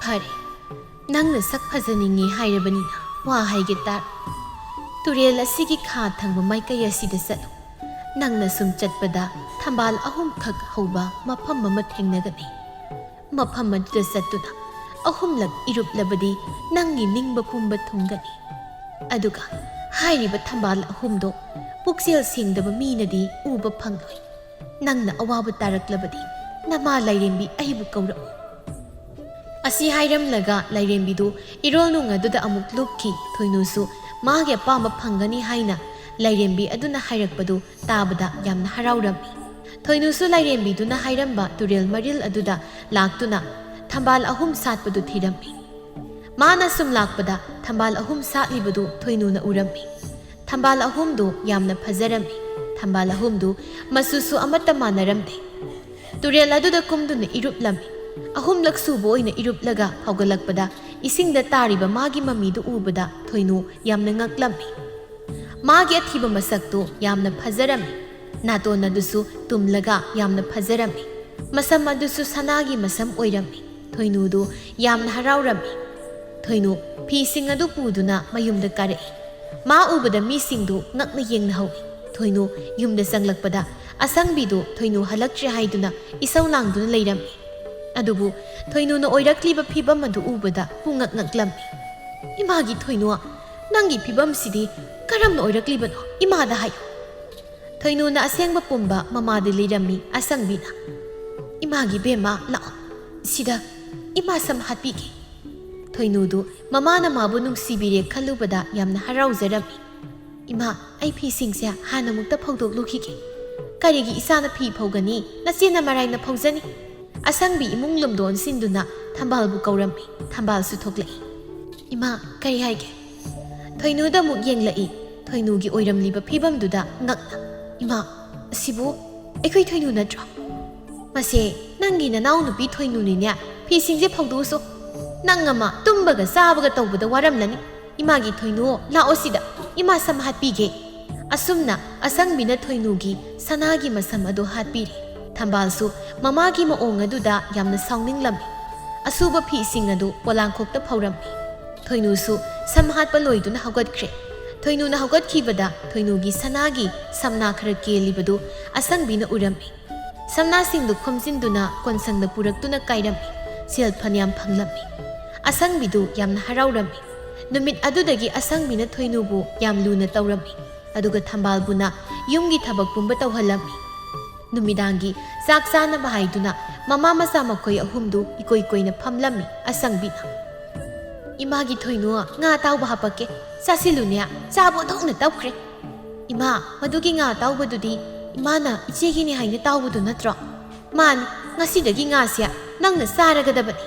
ꯐꯔꯦ, ꯅꯪꯅ ꯁꯛ ꯐꯖꯅꯤꯡꯉꯤ ꯍꯥꯏꯔꯕꯅꯤꯅ ꯋꯥ ꯍꯥꯏꯒꯦ ꯇꯥꯔꯣ꯫ ꯇꯨꯔꯦꯜ ꯑꯁꯤꯒꯤ ꯈꯥ ꯊꯪꯕ ꯃꯥꯏꯀꯩ ꯑꯁꯤꯗ ꯆꯠꯂꯨ꯫ ꯅꯪꯅ ꯁꯨꯝ ꯆꯠꯄꯗ ꯊꯝꯕꯥꯜ ꯑꯍꯨꯝꯈꯛ ꯍꯧꯕ ꯃꯐꯝ ꯑꯃ ꯊꯦꯡꯅꯒꯅꯤ꯫ ꯃꯐꯝ ꯑꯗꯨꯗ ꯆꯠꯇꯨꯅ ꯑꯍꯨꯝꯂꯛ ꯏꯔꯨꯞꯂꯕꯗꯤ ꯅꯪꯒꯤ ꯅꯤꯡꯕ ꯄꯨꯝꯕ ꯊꯨꯡꯒꯅꯤ꯫ ꯑꯗꯨꯒ ꯍꯥꯏꯔꯤꯕ ꯊꯝꯕꯥꯜ ꯑꯍꯨꯝꯗꯣ ꯄꯨꯛꯆꯦꯜ ꯁꯦꯡꯗꯕ ꯃꯤꯅꯗꯤ ꯎꯕ ꯐꯪꯂꯣꯏ꯫ ꯅꯪꯅ ꯑꯋꯥꯕ ꯇꯥꯔꯛꯂꯕꯗꯤ ꯅꯃꯥ ꯂꯥꯏꯔꯦꯝꯕꯤ ꯑꯩꯕꯨ ꯀꯧꯔꯛꯎ꯫ ꯑꯁꯤ ꯍꯥꯏꯔꯝꯂꯒ ꯂꯥꯏꯔꯦꯝꯕꯤꯗꯨ ꯏꯔꯣꯜꯅꯨꯡ ꯑꯗꯨꯗ ꯑꯃꯨꯛ ꯂꯨꯞꯈꯤ꯫ ꯊꯣꯏꯅꯨꯁꯨ ꯃꯥꯒꯤ ꯑꯄꯥꯝꯕ ꯐꯪꯒꯅꯤ ꯍꯥꯏꯅ ꯂꯥꯏꯔꯦꯝꯕꯤ ꯑꯗꯨꯅ ꯍꯥꯏꯔꯛꯄꯗꯨ ꯇꯥꯕꯗ ꯌꯥꯝꯅ ꯍꯔꯥꯎꯔꯝꯃꯤ꯫ ꯊꯣꯏꯅꯨꯁꯨ ꯂꯥꯏꯔꯦꯝꯕꯤꯗꯨꯅ ꯍꯥꯏꯔꯝꯕ ꯇꯨꯔꯦꯜ ꯃꯔꯤꯜ ꯑꯗꯨꯗ ꯂꯥꯛꯇꯨꯅ ꯊꯝꯕꯥꯜ ꯑꯍꯨꯝ ꯁꯥꯠꯄꯗꯨ ꯊꯤꯔꯝꯃꯤ꯫ ꯃꯥꯅ ꯁꯨꯝ ꯂꯥꯛꯄꯗ ꯊꯝꯕꯥꯜ ꯑꯍꯨꯝ ꯁꯥꯠꯂꯤꯕꯗꯨ ꯊꯣꯏꯅꯨꯅ ꯎꯔꯝꯃꯤ꯫ ꯊꯝꯕꯥꯜ ꯑꯍꯨꯝꯗꯨ ꯌꯥꯝꯅ ꯐꯖꯔꯝꯃꯤ꯫ ꯊꯝꯕꯥꯜ ꯑꯍꯨꯝꯗꯨ ꯃꯆꯨꯁꯨ ꯑꯃꯠꯇ ꯃꯥꯟꯅꯔꯝꯗꯦ꯫ ꯇꯨꯔꯦꯜ ꯑꯗꯨꯗ ꯀꯨꯝꯗꯨꯅ ꯏꯔꯨꯞꯂꯝꯃꯤ꯫ ꯑꯍꯨꯝꯂꯛ ꯁꯨꯕ ꯑꯣꯏꯅ ꯏꯔꯨꯞꯂꯒ ꯐꯥꯎꯒꯠꯂꯛꯄꯗ ꯏꯁꯤꯡꯗ ꯇꯥꯔꯤꯕ ꯃꯥꯒꯤ ꯃꯃꯤꯗꯨ ꯎꯕꯗ ꯊꯣꯏꯅꯨ ꯌꯥꯝꯅ ꯉꯛꯂꯝꯃꯤ꯫ ꯃꯥꯒꯤ ꯑꯊꯤꯕ ꯃꯁꯛꯇꯨ ꯌꯥꯝꯅ ꯐꯖꯔꯝꯃꯤ꯫ ꯅꯥꯇꯣꯟ ꯑꯗꯨꯁꯨ ꯇꯨꯝꯂꯒ ꯌꯥꯝꯅ ꯐꯖꯔꯝꯃꯤ꯫ ꯃꯁꯝ ꯑꯗꯨꯁꯨ ꯁꯅꯥꯒꯤ ꯃꯁꯝ ꯑꯣꯏꯔꯝꯃꯤ꯫ ꯊꯣꯏꯅꯨꯗꯨ ꯌꯥꯝꯅ ꯍꯔꯥꯎꯔꯝꯃꯤ꯫ ꯊꯣꯏꯅꯨ ꯐꯤꯁꯤꯡ ꯑꯗꯨ ꯄꯨꯗꯨꯅ ꯃꯌꯨꯝꯗ ꯀꯥꯔꯛꯏ꯫ ꯃꯥ ꯎꯕꯗ ꯃꯤꯁꯤꯡꯗꯨ ꯉꯛꯅ ꯌꯦꯡꯅꯍꯧꯏ꯫ ꯊꯣꯏꯅꯨ ꯌꯨꯝꯗ ꯆꯪꯂꯛꯄꯗ ꯑꯁꯪꯕꯤꯗꯨ ꯊꯣꯏꯅꯨ ꯍꯜꯂꯛꯇ꯭ꯔꯦ ꯍꯥꯏꯗꯨꯅ ꯏꯁꯧ ꯂꯥꯡꯗꯨꯅ ꯂꯩꯔꯝꯃꯤ꯫ ꯑꯗꯨꯕꯨ ꯊꯣꯏꯅꯨꯅ ꯑꯣꯏꯔꯛꯂꯤꯕ ꯐꯤꯕꯝ ꯑꯗꯨ ꯎꯕꯗ ꯄꯨꯡꯉꯛ ꯉꯛꯂꯝꯃꯤ꯫ "ꯏꯃꯥꯒꯤ ꯊꯣꯏꯅꯨ, ꯅꯪꯒꯤ ꯐꯤꯕꯝꯁꯤꯗꯤ ꯀꯔꯝꯅ ꯑꯣꯏꯔꯛꯂꯤꯕꯅꯣ? ꯏꯃꯥꯗ ꯍꯥꯏꯌꯨ꯫" ꯊꯣꯏꯅꯨꯅ ꯑꯁꯦꯡꯕ ꯄꯨꯝꯕ ꯃꯃꯥꯗ ꯂꯤꯔꯝꯃꯤ ꯑꯁꯪꯕꯤꯅ꯫ "ꯏꯃꯥꯒꯤ ꯕꯦꯝꯃ, ꯂꯥꯛꯑꯣ, ꯁꯤꯗ ꯏꯃꯥ ꯁꯝ ꯍꯥꯠꯄꯤꯒꯦ꯫" ꯊꯣꯏꯅꯨꯗꯨ ꯃꯃꯥꯅ ꯃꯥꯕꯨ ꯅꯨꯡꯁꯤꯕꯤꯔꯦ ꯈꯜꯂꯨꯕꯗ ꯌꯥꯝꯅ ꯍꯔꯥꯎꯖꯔꯝꯃꯤ꯫ "ꯏꯃꯥ, ꯑꯩ ꯐꯤꯁꯤꯡꯁꯦ ꯍꯥꯟꯅ ꯑꯃꯨꯛꯇ ꯐꯧꯗꯣꯛꯂꯨꯈꯤꯒꯦ꯫ ꯀꯔꯤꯒꯤ ꯏꯆꯥꯅ ꯐꯤ ꯐꯧꯒꯅꯤ? ꯅꯆꯦꯅ ꯃꯔꯥꯏꯅ ꯐꯧꯖꯅꯤ꯫" ꯑꯁꯪꯕꯤ ꯏꯃꯨꯡ ꯂꯨꯝꯗ ꯑꯣꯟꯁꯤꯟꯗꯨꯅ ꯊꯝꯕꯥꯜꯕꯨ ꯀꯧꯔꯝꯃꯤ꯫ ꯊꯝꯕꯥꯜꯁꯨ ꯊꯣꯛꯂꯛꯏ꯫ "ꯏꯃꯥ, ꯀꯔꯤ ꯍꯥꯏꯒꯦ?" ꯊꯣꯏꯅꯨꯗ ꯑꯃꯨꯛ ꯌꯦꯡꯂꯛꯏ꯫ ꯊꯣꯏꯅꯨꯒꯤ ꯑꯣꯏꯔꯝꯂꯤꯕ ꯐꯤꯕꯝꯗꯨꯗ ꯉꯛꯅ, "ꯏꯃꯥ, ꯑꯁꯤꯕꯨ ꯑꯩꯈꯣꯏ ꯊꯣꯏꯅꯨ ꯅꯠꯇ꯭ꯔꯣ? ꯃꯁꯦ ꯅꯪꯒꯤ ꯅꯅꯥꯎꯅꯨꯄꯤ ꯊꯣꯏꯅꯨꯅꯤꯅꯦ꯫ ꯐꯤꯁꯤꯡꯁꯦ ꯐꯧꯗꯣꯛꯎꯁꯨ꯫ ꯅꯪ ꯑꯃ ꯇꯨꯝꯕꯒ ꯆꯥꯕꯒ ꯇꯧꯕꯗ ꯋꯥꯔꯝꯂꯅꯤ꯫ ꯏꯃꯥꯒꯤ ꯊꯣꯏꯅꯨ, ꯂꯥꯛꯑꯣ ꯁꯤꯗ, ꯏꯃꯥ ꯁꯝ ꯍꯥꯠꯄꯤꯒꯦ꯫" ꯑꯁꯨꯝꯅ ꯑꯁꯪꯕꯤꯅ ꯊꯣꯏꯅꯨꯒꯤ ꯁꯅꯥꯒꯤ ꯃꯁꯝ ꯑꯗꯨ ꯍꯥꯠꯄꯤꯔꯦ꯫ ꯊꯝꯕꯥꯜꯁꯨ ꯃꯃꯥꯒꯤ ꯃꯑꯣꯡ ꯑꯗꯨꯗ ꯌꯥꯝꯅ ꯁꯥꯎꯅꯤꯡꯂꯝꯃꯤ꯫ ꯑꯁꯨꯕ ꯐꯤꯁꯤꯡ ꯑꯗꯨ ꯄꯣꯂꯥꯡꯈꯣꯛꯇ ꯐꯧꯔꯝꯃꯤ꯫ ꯊꯣꯏꯅꯨꯁꯨ ꯁꯝ ꯍꯥꯠꯄ ꯂꯣꯏꯗꯨꯅ ꯍꯧꯒꯠꯈ꯭ꯔꯦ꯫ ꯊꯣꯏꯅꯨꯅ ꯍꯧꯒꯠꯈꯤꯕꯗ ꯊꯣꯏꯅꯨꯒꯤ ꯁꯅꯥꯒꯤ ꯁꯝꯅꯥ ꯈꯔ ꯀꯦꯜꯂꯤꯕꯗꯨ ꯑꯁꯪꯕꯤꯅ ꯎꯔꯝꯃꯤ꯫ ꯁꯝꯅꯥꯁꯤꯡꯗꯨ ꯈꯣꯝꯖꯤꯟꯗꯨꯅ ꯀꯣꯟꯁꯪꯗ ꯄꯨꯔꯛꯇꯨꯅ ꯀꯥꯏꯔꯝꯃꯤ꯫ ꯁꯦꯜ ꯐꯅꯌꯥꯝ ꯐꯪꯂꯝꯃꯤ꯫ ꯑꯁꯪꯕꯤꯗꯨ ꯌꯥꯝꯅ ꯍꯔꯥꯎꯔꯝꯃꯤ꯫ ꯅꯨꯃꯤꯠ ꯑꯗꯨꯗꯒꯤ ꯑꯁꯪꯕꯤꯅ ꯊꯣꯏꯅꯨꯕꯨ ꯌꯥꯝ ꯂꯨꯅ ꯇꯧꯔꯝꯃꯤ꯫ ꯑꯗꯨꯒ ꯊꯝꯕꯥꯜꯕꯨꯅ ꯌꯨꯝꯒꯤ ꯊꯕꯛ ꯄꯨꯝꯕ ꯇꯧꯍꯜꯂꯝꯃꯤ꯫ ꯅꯨꯃꯤꯗꯥꯡꯒꯤ ꯆꯥꯛ ꯆꯥꯅꯕ ꯍꯥꯏꯗꯨꯅ ꯃꯃꯥ ꯃꯆꯥ ꯃꯈꯣꯏ ꯑꯍꯨꯝꯗꯨ ꯏꯀꯣꯏ ꯀꯣꯏꯅ ꯐꯝꯂꯝꯃꯤ ꯑꯁꯪꯕꯤꯅ꯫ "ꯏꯃꯥꯒꯤ ꯊꯣꯏꯅꯨ, ꯉꯥ ꯑꯇꯥꯎꯕ ꯍꯥꯄꯛꯀꯦ, ꯆꯥꯁꯤꯜꯂꯨꯅꯦ, ꯆꯥꯕ ꯑꯣꯟꯊꯣꯛꯅ ꯇꯧꯈ꯭ꯔꯦ꯫ ꯏꯃꯥ, ꯃꯗꯨꯒꯤ ꯉꯥ ꯑꯇꯥꯎꯕꯗꯨꯗꯤ ꯏꯃꯥꯅ ꯏꯆꯦꯒꯤꯅꯤ ꯍꯥꯏꯅ ꯇꯥꯎꯕꯗꯨ ꯅꯠꯇ꯭ꯔꯣ? ꯃꯥꯅꯤ, ꯉꯁꯤꯗꯒꯤ ꯉꯥꯁꯦ ꯅꯪꯅ ꯆꯥꯔꯒꯗꯕꯅꯤ꯫"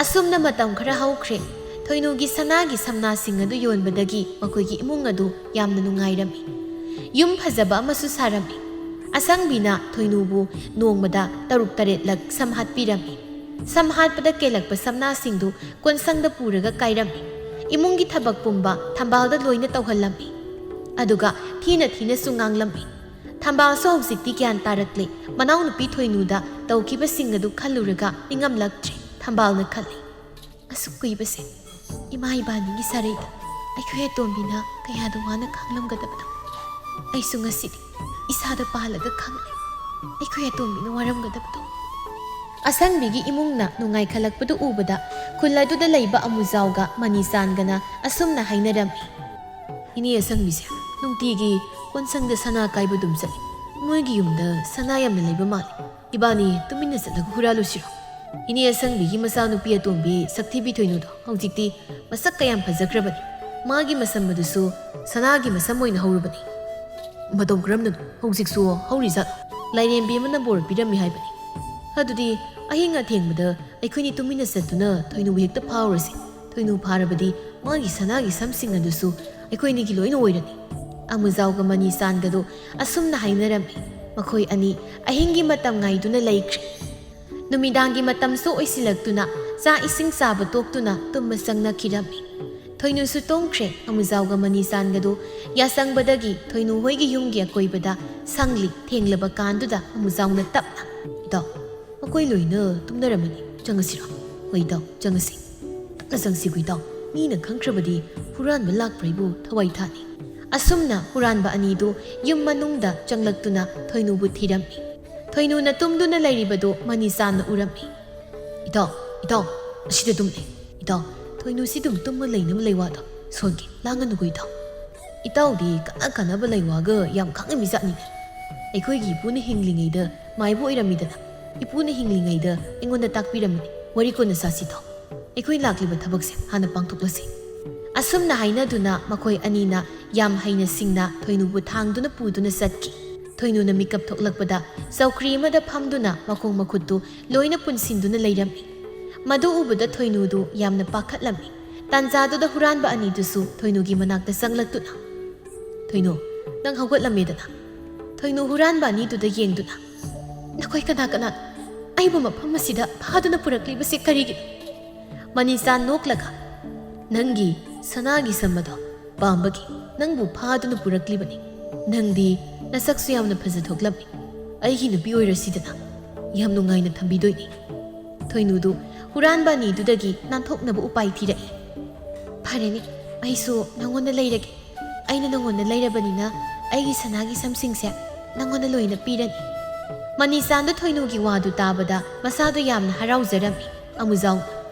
ꯑꯁꯨꯝꯅ ꯃꯇꯝ ꯈꯔ ꯍꯧꯈ꯭ꯔꯦ꯫ ꯊꯣꯏꯅꯨꯒꯤ ꯁꯅꯥꯒꯤ ꯁꯝꯅꯥꯁꯤꯡ ꯑꯗꯨ ꯌꯣꯟꯕꯗꯒꯤ ꯃꯈꯣꯏꯒꯤ ꯏꯃꯨꯡ ꯑꯗꯨ ꯌꯥꯝꯅ ꯅꯨꯡꯉꯥꯏꯔꯝꯃꯤ꯫ ꯌꯨꯝ ꯐꯖꯕ ꯑꯃꯁꯨ ꯁꯥꯔꯝꯃꯤ꯫ ꯑꯁꯪꯕꯤꯅ ꯊꯣꯏꯅꯨꯕꯨ ꯅꯣꯡꯃꯗ ꯇꯔꯨꯛ ꯇꯔꯦꯠꯂꯛ ꯁꯝ ꯍꯥꯠꯄꯤꯔꯝꯃꯤ꯫ ꯁꯝ ꯍꯥꯠꯄꯗ ꯀꯦꯜꯂꯛꯄ ꯁꯝꯅꯥꯁꯤꯡꯗꯨ ꯀꯣꯟꯁꯪꯗ ꯄꯨꯔꯒ ꯀꯥꯏꯔꯝꯃꯤ꯫ ꯏꯃꯨꯡꯒꯤ ꯊꯕꯛ ꯄꯨꯝꯕ ꯊꯝꯕꯥꯜꯗ ꯂꯣꯏꯅ ꯇꯧꯍꯜꯂꯝꯃꯤ꯫ ꯑꯗꯨꯒ ꯊꯤꯅ ꯊꯤꯅꯁꯨ ꯉꯥꯡꯂꯝꯃꯤ꯫ ꯊꯝꯕꯥꯜꯁꯨ ꯍꯧꯖꯤꯛꯇꯤ ꯒ꯭ꯌꯥꯟ ꯇꯥꯔꯛꯂꯦ꯫ ꯃꯅꯥꯎꯅꯨꯄꯤ ꯊꯣꯏꯅꯨꯗ ꯇꯧꯈꯤꯕꯁꯤꯡ ꯑꯗꯨ ꯈꯜꯂꯨꯔꯒ ꯅꯤꯡꯉꯝꯂꯛꯇ꯭ꯔꯦ꯫ ꯊꯝꯕꯥꯜꯅ ꯈꯜꯂꯤ, "ꯑꯁꯨꯛ ꯀꯨꯏꯕꯁꯦ ꯏꯃꯥ ꯏꯕꯥꯅꯤꯒꯤ ꯁꯥꯔꯩꯗ ꯑꯩꯈꯣꯏ ꯑꯇꯣꯝꯕꯤꯅ ꯀꯌꯥꯗ ꯋꯥꯅ ꯈꯥꯡꯂꯝꯒꯗꯕꯗꯣ꯫ ꯑꯩꯁꯨ ꯉꯁꯤꯗꯤ ꯏꯁꯥꯗ ꯄꯥꯜꯂꯒ ꯈꯪꯂꯦ ꯑꯩꯈꯣꯏ ꯑꯇꯣꯝꯕꯤꯅ ꯋꯥꯔꯝꯒꯗꯕꯗꯣ꯫" ꯑꯁꯪꯕꯤꯒꯤ ꯏꯃꯨꯡꯅ ꯅꯨꯡꯉꯥꯏꯈꯠꯂꯛꯄꯗꯨ ꯎꯕꯗ ꯈꯨꯜ ꯑꯗꯨꯗ ꯂꯩꯕ ꯑꯃꯨꯖꯥꯎꯒ ꯃꯅꯤꯆꯥꯟꯒꯅ ꯑꯁꯨꯝꯅ ꯍꯥꯏꯅꯔꯝꯃꯤ꯫ "ꯏꯅꯦ ꯑꯁꯪꯕꯤꯁꯦ ꯅꯨꯡꯇꯤꯒꯤ ꯀꯣꯟꯁꯪꯗ ꯁꯅꯥ ꯀꯥꯏꯕ ꯑꯗꯨꯝ ꯆꯠꯂꯤ꯫ ꯃꯣꯏꯒꯤ ꯌꯨꯝꯗ ꯁꯅꯥ ꯌꯥꯝꯅ ꯂꯩꯕ ꯃꯥꯜꯂꯤ꯫ ꯏꯕꯥꯅꯤ ꯇꯨꯃꯤꯟꯅ ꯆꯠꯂꯒ ꯍꯨꯔꯥꯜꯂꯨꯁꯤꯔꯣ?" ꯏꯅꯦ ꯑꯁꯪꯕꯤꯒꯤ ꯃꯆꯥꯅꯨꯄꯤ ꯑꯇꯣꯝꯕꯤ ꯁꯛꯊꯤꯕꯤ ꯊꯣꯏꯅꯨꯗꯣ ꯍꯧꯖꯤꯛꯇꯤ ꯃꯁꯛ ꯀꯌꯥꯝ ꯐꯖꯈ꯭ꯔꯕꯅꯤ꯫ ꯃꯥꯒꯤ ꯃꯁꯝ ꯑꯗꯨꯁꯨ ꯁꯅꯥꯒꯤ ꯃꯁꯝ ꯑꯣꯏꯅ ꯍꯧꯔꯕꯅꯤ꯫ ꯃꯇꯧ ꯀꯔꯝꯅꯅꯣ ꯍꯧꯖꯤꯛꯁꯨ ꯍꯧꯔꯤꯖꯥꯠꯂꯣ? ꯂꯥꯏꯔꯦꯝꯕꯤ ꯑꯃꯅ ꯕꯣꯔ ꯄꯤꯔꯝꯃꯤ ꯍꯥꯏꯕꯅꯤ꯫ ꯑꯗꯨꯗꯤ ꯑꯍꯤꯡ ꯑꯊꯦꯡꯕꯗ ꯑꯩꯈꯣꯏꯅꯤ ꯇꯨꯃꯤꯟꯅ ꯆꯠꯇꯨꯅ ꯊꯣꯏꯅꯨꯕꯨ ꯍꯦꯛꯇ ꯐꯥꯎꯔꯁꯤ꯫ ꯊꯣꯏꯅꯨ ꯐꯥꯔꯕꯗꯤ ꯃꯥꯒꯤ ꯁꯅꯥꯒꯤ ꯁꯝꯁꯤꯡ ꯑꯗꯨꯁꯨ ꯑꯩꯈꯣꯏꯅꯤꯒꯤ ꯂꯣꯏꯅ ꯑꯣꯏꯔꯅꯤ꯫ ꯑꯃꯨꯖꯥꯎꯒ ꯃꯅꯤꯆꯥꯟꯒꯗꯣ ꯑꯁꯨꯝꯅ ꯍꯥꯏꯅꯔꯝꯃꯤ꯫ ꯃꯈꯣꯏ ꯑꯅꯤ ꯑꯍꯤꯡꯒꯤ ꯃꯇꯝ ꯉꯥꯏꯗꯨꯅ ꯂꯩꯈ꯭ꯔꯦ꯫ ꯅꯨꯃꯤꯗꯥꯡꯒꯤ ꯃꯇꯝꯁꯨ ꯑꯣꯏꯁꯤꯜꯂꯛꯇꯨꯅ ꯆꯥꯛ ꯏꯁꯤꯡ ꯆꯥꯕ ꯇꯣꯛꯇꯨꯅ ꯇꯨꯝꯕ ꯆꯪꯅꯈꯤꯔꯝꯃꯤ꯫ ꯊꯣꯏꯅꯨꯁꯨ ꯇꯨꯝꯈ꯭ꯔꯦ꯫ ꯑꯃꯨꯖꯥꯎꯒ ꯃꯅꯤꯆꯥꯟꯒꯗꯨ ꯌꯥꯆꯪꯕꯗꯒꯤ ꯊꯣꯏꯅꯨ ꯍꯣꯏꯒꯤ ꯌꯨꯝꯒꯤ ꯑꯀꯣꯏꯕꯗ ꯁꯪꯂꯤ꯫ ꯊꯦꯡꯂꯕ ꯀꯥꯟꯗꯨꯗ ꯑꯃꯨꯖꯥꯎꯅ ꯇꯞꯅ, "ꯏꯇꯥꯎ, ꯃꯈꯣꯏ ꯂꯣꯏꯅ ꯇꯨꯝꯅꯔꯝꯃꯅꯤ꯫ ꯆꯪꯉꯁꯤꯔꯣ?" "ꯍꯣꯏ ꯏꯇꯥꯎ, ꯆꯪꯉꯁꯤ꯫ ꯇꯞꯅ ꯆꯪꯁꯤꯀꯣ ꯏꯇꯥꯎ꯫ ꯃꯤꯅ ꯈꯪꯈ꯭ꯔꯕꯗꯤ ꯍꯨꯔꯥꯟꯕ ꯂꯥꯛꯄ꯭ꯔꯩꯕꯨ ꯊꯋꯥꯏ ꯊꯥꯅꯤ꯫" ꯑꯁꯨꯝꯅ ꯍꯨꯔꯥꯟꯕ ꯑꯅꯤꯗꯨ ꯌꯨꯝ ꯃꯅꯨꯡꯗ ꯆꯪꯂꯛꯇꯨꯅ ꯊꯣꯏꯅꯨꯕꯨ ꯊꯤꯔꯝꯃꯤ꯫ ꯊꯣꯏꯅꯨꯅ ꯇꯨꯝꯗꯨꯅ ꯂꯩꯔꯤꯕꯗꯨ ꯃꯅꯤꯆꯥꯟꯅ ꯎꯔꯝꯃꯤ꯫ "ꯏꯇꯥꯎ, ꯏꯇꯥꯎ, ꯑꯁꯤꯗ ꯑꯗꯨꯝ ꯂꯩ꯫ ꯏꯇꯥꯎ, ꯊꯣꯏꯅꯨꯁꯤ ꯑꯗꯨꯝ ꯇꯨꯝꯃ ꯂꯩꯅꯕ ꯂꯩꯋꯥꯗꯣ ꯁꯣꯟꯒꯦ, ꯂꯥꯡꯒꯅꯨꯀꯣ ꯏꯇꯥꯎ꯫ ꯏꯇꯥꯎꯗꯤ ꯀꯥꯟꯅ ꯀꯥꯟꯅꯕ ꯂꯩꯋꯥꯒ ꯌꯥꯝ ꯈꯪꯉꯝꯃꯤꯖꯥꯠꯅꯤꯅꯦ꯫ ꯑꯩꯈꯣꯏꯒꯤ ꯏꯄꯨꯅ ꯍꯤꯡꯂꯤꯉꯩꯗ ꯃꯥꯏꯕ ꯑꯣꯏꯔꯝꯃꯤꯗꯅ, ꯏꯄꯨꯅ ꯍꯤꯡꯂꯤꯉꯩꯗ ꯑꯩꯉꯣꯟꯗ ꯇꯥꯛꯄꯤꯔꯝꯕꯅꯤ꯫ ꯋꯥꯔꯤ ꯀꯣꯟꯅ ꯁꯥꯁꯤ ꯏꯇꯥꯎ꯫ ꯑꯩꯈꯣꯏ ꯂꯥꯛꯂꯤꯕ ꯊꯕꯛꯁꯦ ꯍꯥꯟꯅ ꯄꯥꯡꯊꯣꯛꯂꯁꯤ꯫" ꯑꯁꯨꯝꯅ ꯍꯥꯏꯅꯗꯨꯅ ꯃꯈꯣꯏ ꯑꯅꯤꯅ ꯌꯥꯝ ꯍꯩꯅ ꯁꯤꯡꯅ ꯊꯣꯏꯅꯨꯕꯨ ꯊꯥꯡꯗꯨꯅ ꯄꯨꯗꯨꯅ ꯆꯠꯈꯤ꯫ ꯊꯣꯏꯅꯨꯅ ꯃꯤꯀꯞ ꯊꯣꯛꯂꯛꯄꯗ ꯆꯧꯀ꯭ꯔꯤ ꯑꯃꯗ ꯐꯝꯗꯨꯅ ꯃꯈꯣꯡ ꯃꯈꯨꯠꯇꯨ ꯂꯣꯏꯅ ꯄꯨꯟꯁꯤꯟꯗꯨꯅ ꯂꯩꯔꯝꯃꯤ꯫ ꯃꯗꯨ ꯎꯕꯗ ꯊꯣꯏꯅꯨꯗꯨ ꯌꯥꯝꯅ ꯄꯥꯈꯠꯂꯝꯃꯤ꯫ ꯇꯥꯟꯖꯥꯗꯨꯗ ꯍꯨꯔꯥꯟꯕ ꯑꯅꯤꯗꯨꯁꯨ ꯊꯣꯏꯅꯨꯒꯤ ꯃꯅꯥꯛꯇ ꯆꯪꯂꯛꯇꯨꯅ, "ꯊꯣꯏꯅꯨ, ꯅꯪ ꯍꯧꯒꯠꯂꯝꯃꯦꯗꯅ?" ꯊꯣꯏꯅꯨ ꯍꯨꯔꯥꯟꯕ ꯑꯅꯤꯗꯨꯗ ꯌꯦꯡꯗꯨꯅ, "ꯅꯈꯣꯏ ꯀꯅꯥ ꯀꯅꯥ ꯑꯩꯕꯨ ꯃꯐꯝ ꯑꯁꯤꯗ ꯐꯥꯗꯨꯅ ꯄꯨꯔꯛꯂꯤꯕꯁꯦ ꯀꯔꯤꯒꯤꯅꯣ?" ꯃꯅꯤꯆꯥꯟ ꯅꯣꯛꯂꯒ, "ꯅꯪꯒꯤ ꯁꯅꯥꯒꯤ ꯁꯝ ꯑꯗꯣ ꯄꯥꯝꯕꯒꯤ ꯅꯪꯕꯨ ꯐꯥꯗꯨꯅ ꯄꯨꯔꯛꯂꯤꯕꯅꯤ꯫ ꯅꯪꯗꯤ ꯅꯁꯛꯁꯨ ꯌꯥꯝꯅ ꯐꯖꯊꯣꯛꯂꯝꯃꯤ꯫ ꯑꯩꯒꯤ ꯅꯨꯄꯤ ꯑꯣꯏꯔꯁꯤꯗꯅ, ꯌꯥꯝ ꯅꯨꯡꯉꯥꯏꯅ ꯊꯝꯕꯤꯗꯣꯏꯅꯤ꯫" ꯊꯣꯏꯅꯨꯗꯨ ꯍꯨꯔꯥꯟꯕ ꯑꯅꯤꯗꯨꯗꯒꯤ ꯅꯥꯟꯊꯣꯛꯅꯕ ꯎꯄꯥꯏ ꯊꯤꯔꯛꯏ꯫ "ꯐꯔꯦꯅꯦ, ꯑꯩꯁꯨ ꯅꯉꯣꯟꯗ ꯂꯩꯔꯒꯦ꯫ ꯑꯩꯅ ꯅꯉꯣꯟꯗ ꯂꯩꯔꯕꯅꯤꯅ ꯑꯩꯒꯤ ꯁꯅꯥꯒꯤ ꯁꯝꯁꯤꯡꯁꯦ ꯅꯉꯣꯟꯗ ꯂꯣꯏꯅ ꯄꯤꯔꯅꯤ꯫" ꯃꯅꯤꯆꯥꯟꯗ ꯊꯣꯏꯅꯨꯒꯤ ꯋꯥꯗꯨ ꯇꯥꯕꯗ ꯃꯁꯥꯗꯨ ꯌꯥꯝꯅ ꯍꯔꯥꯎꯖꯔꯝꯃꯤ꯫ ꯑꯃꯨꯖꯥꯎ,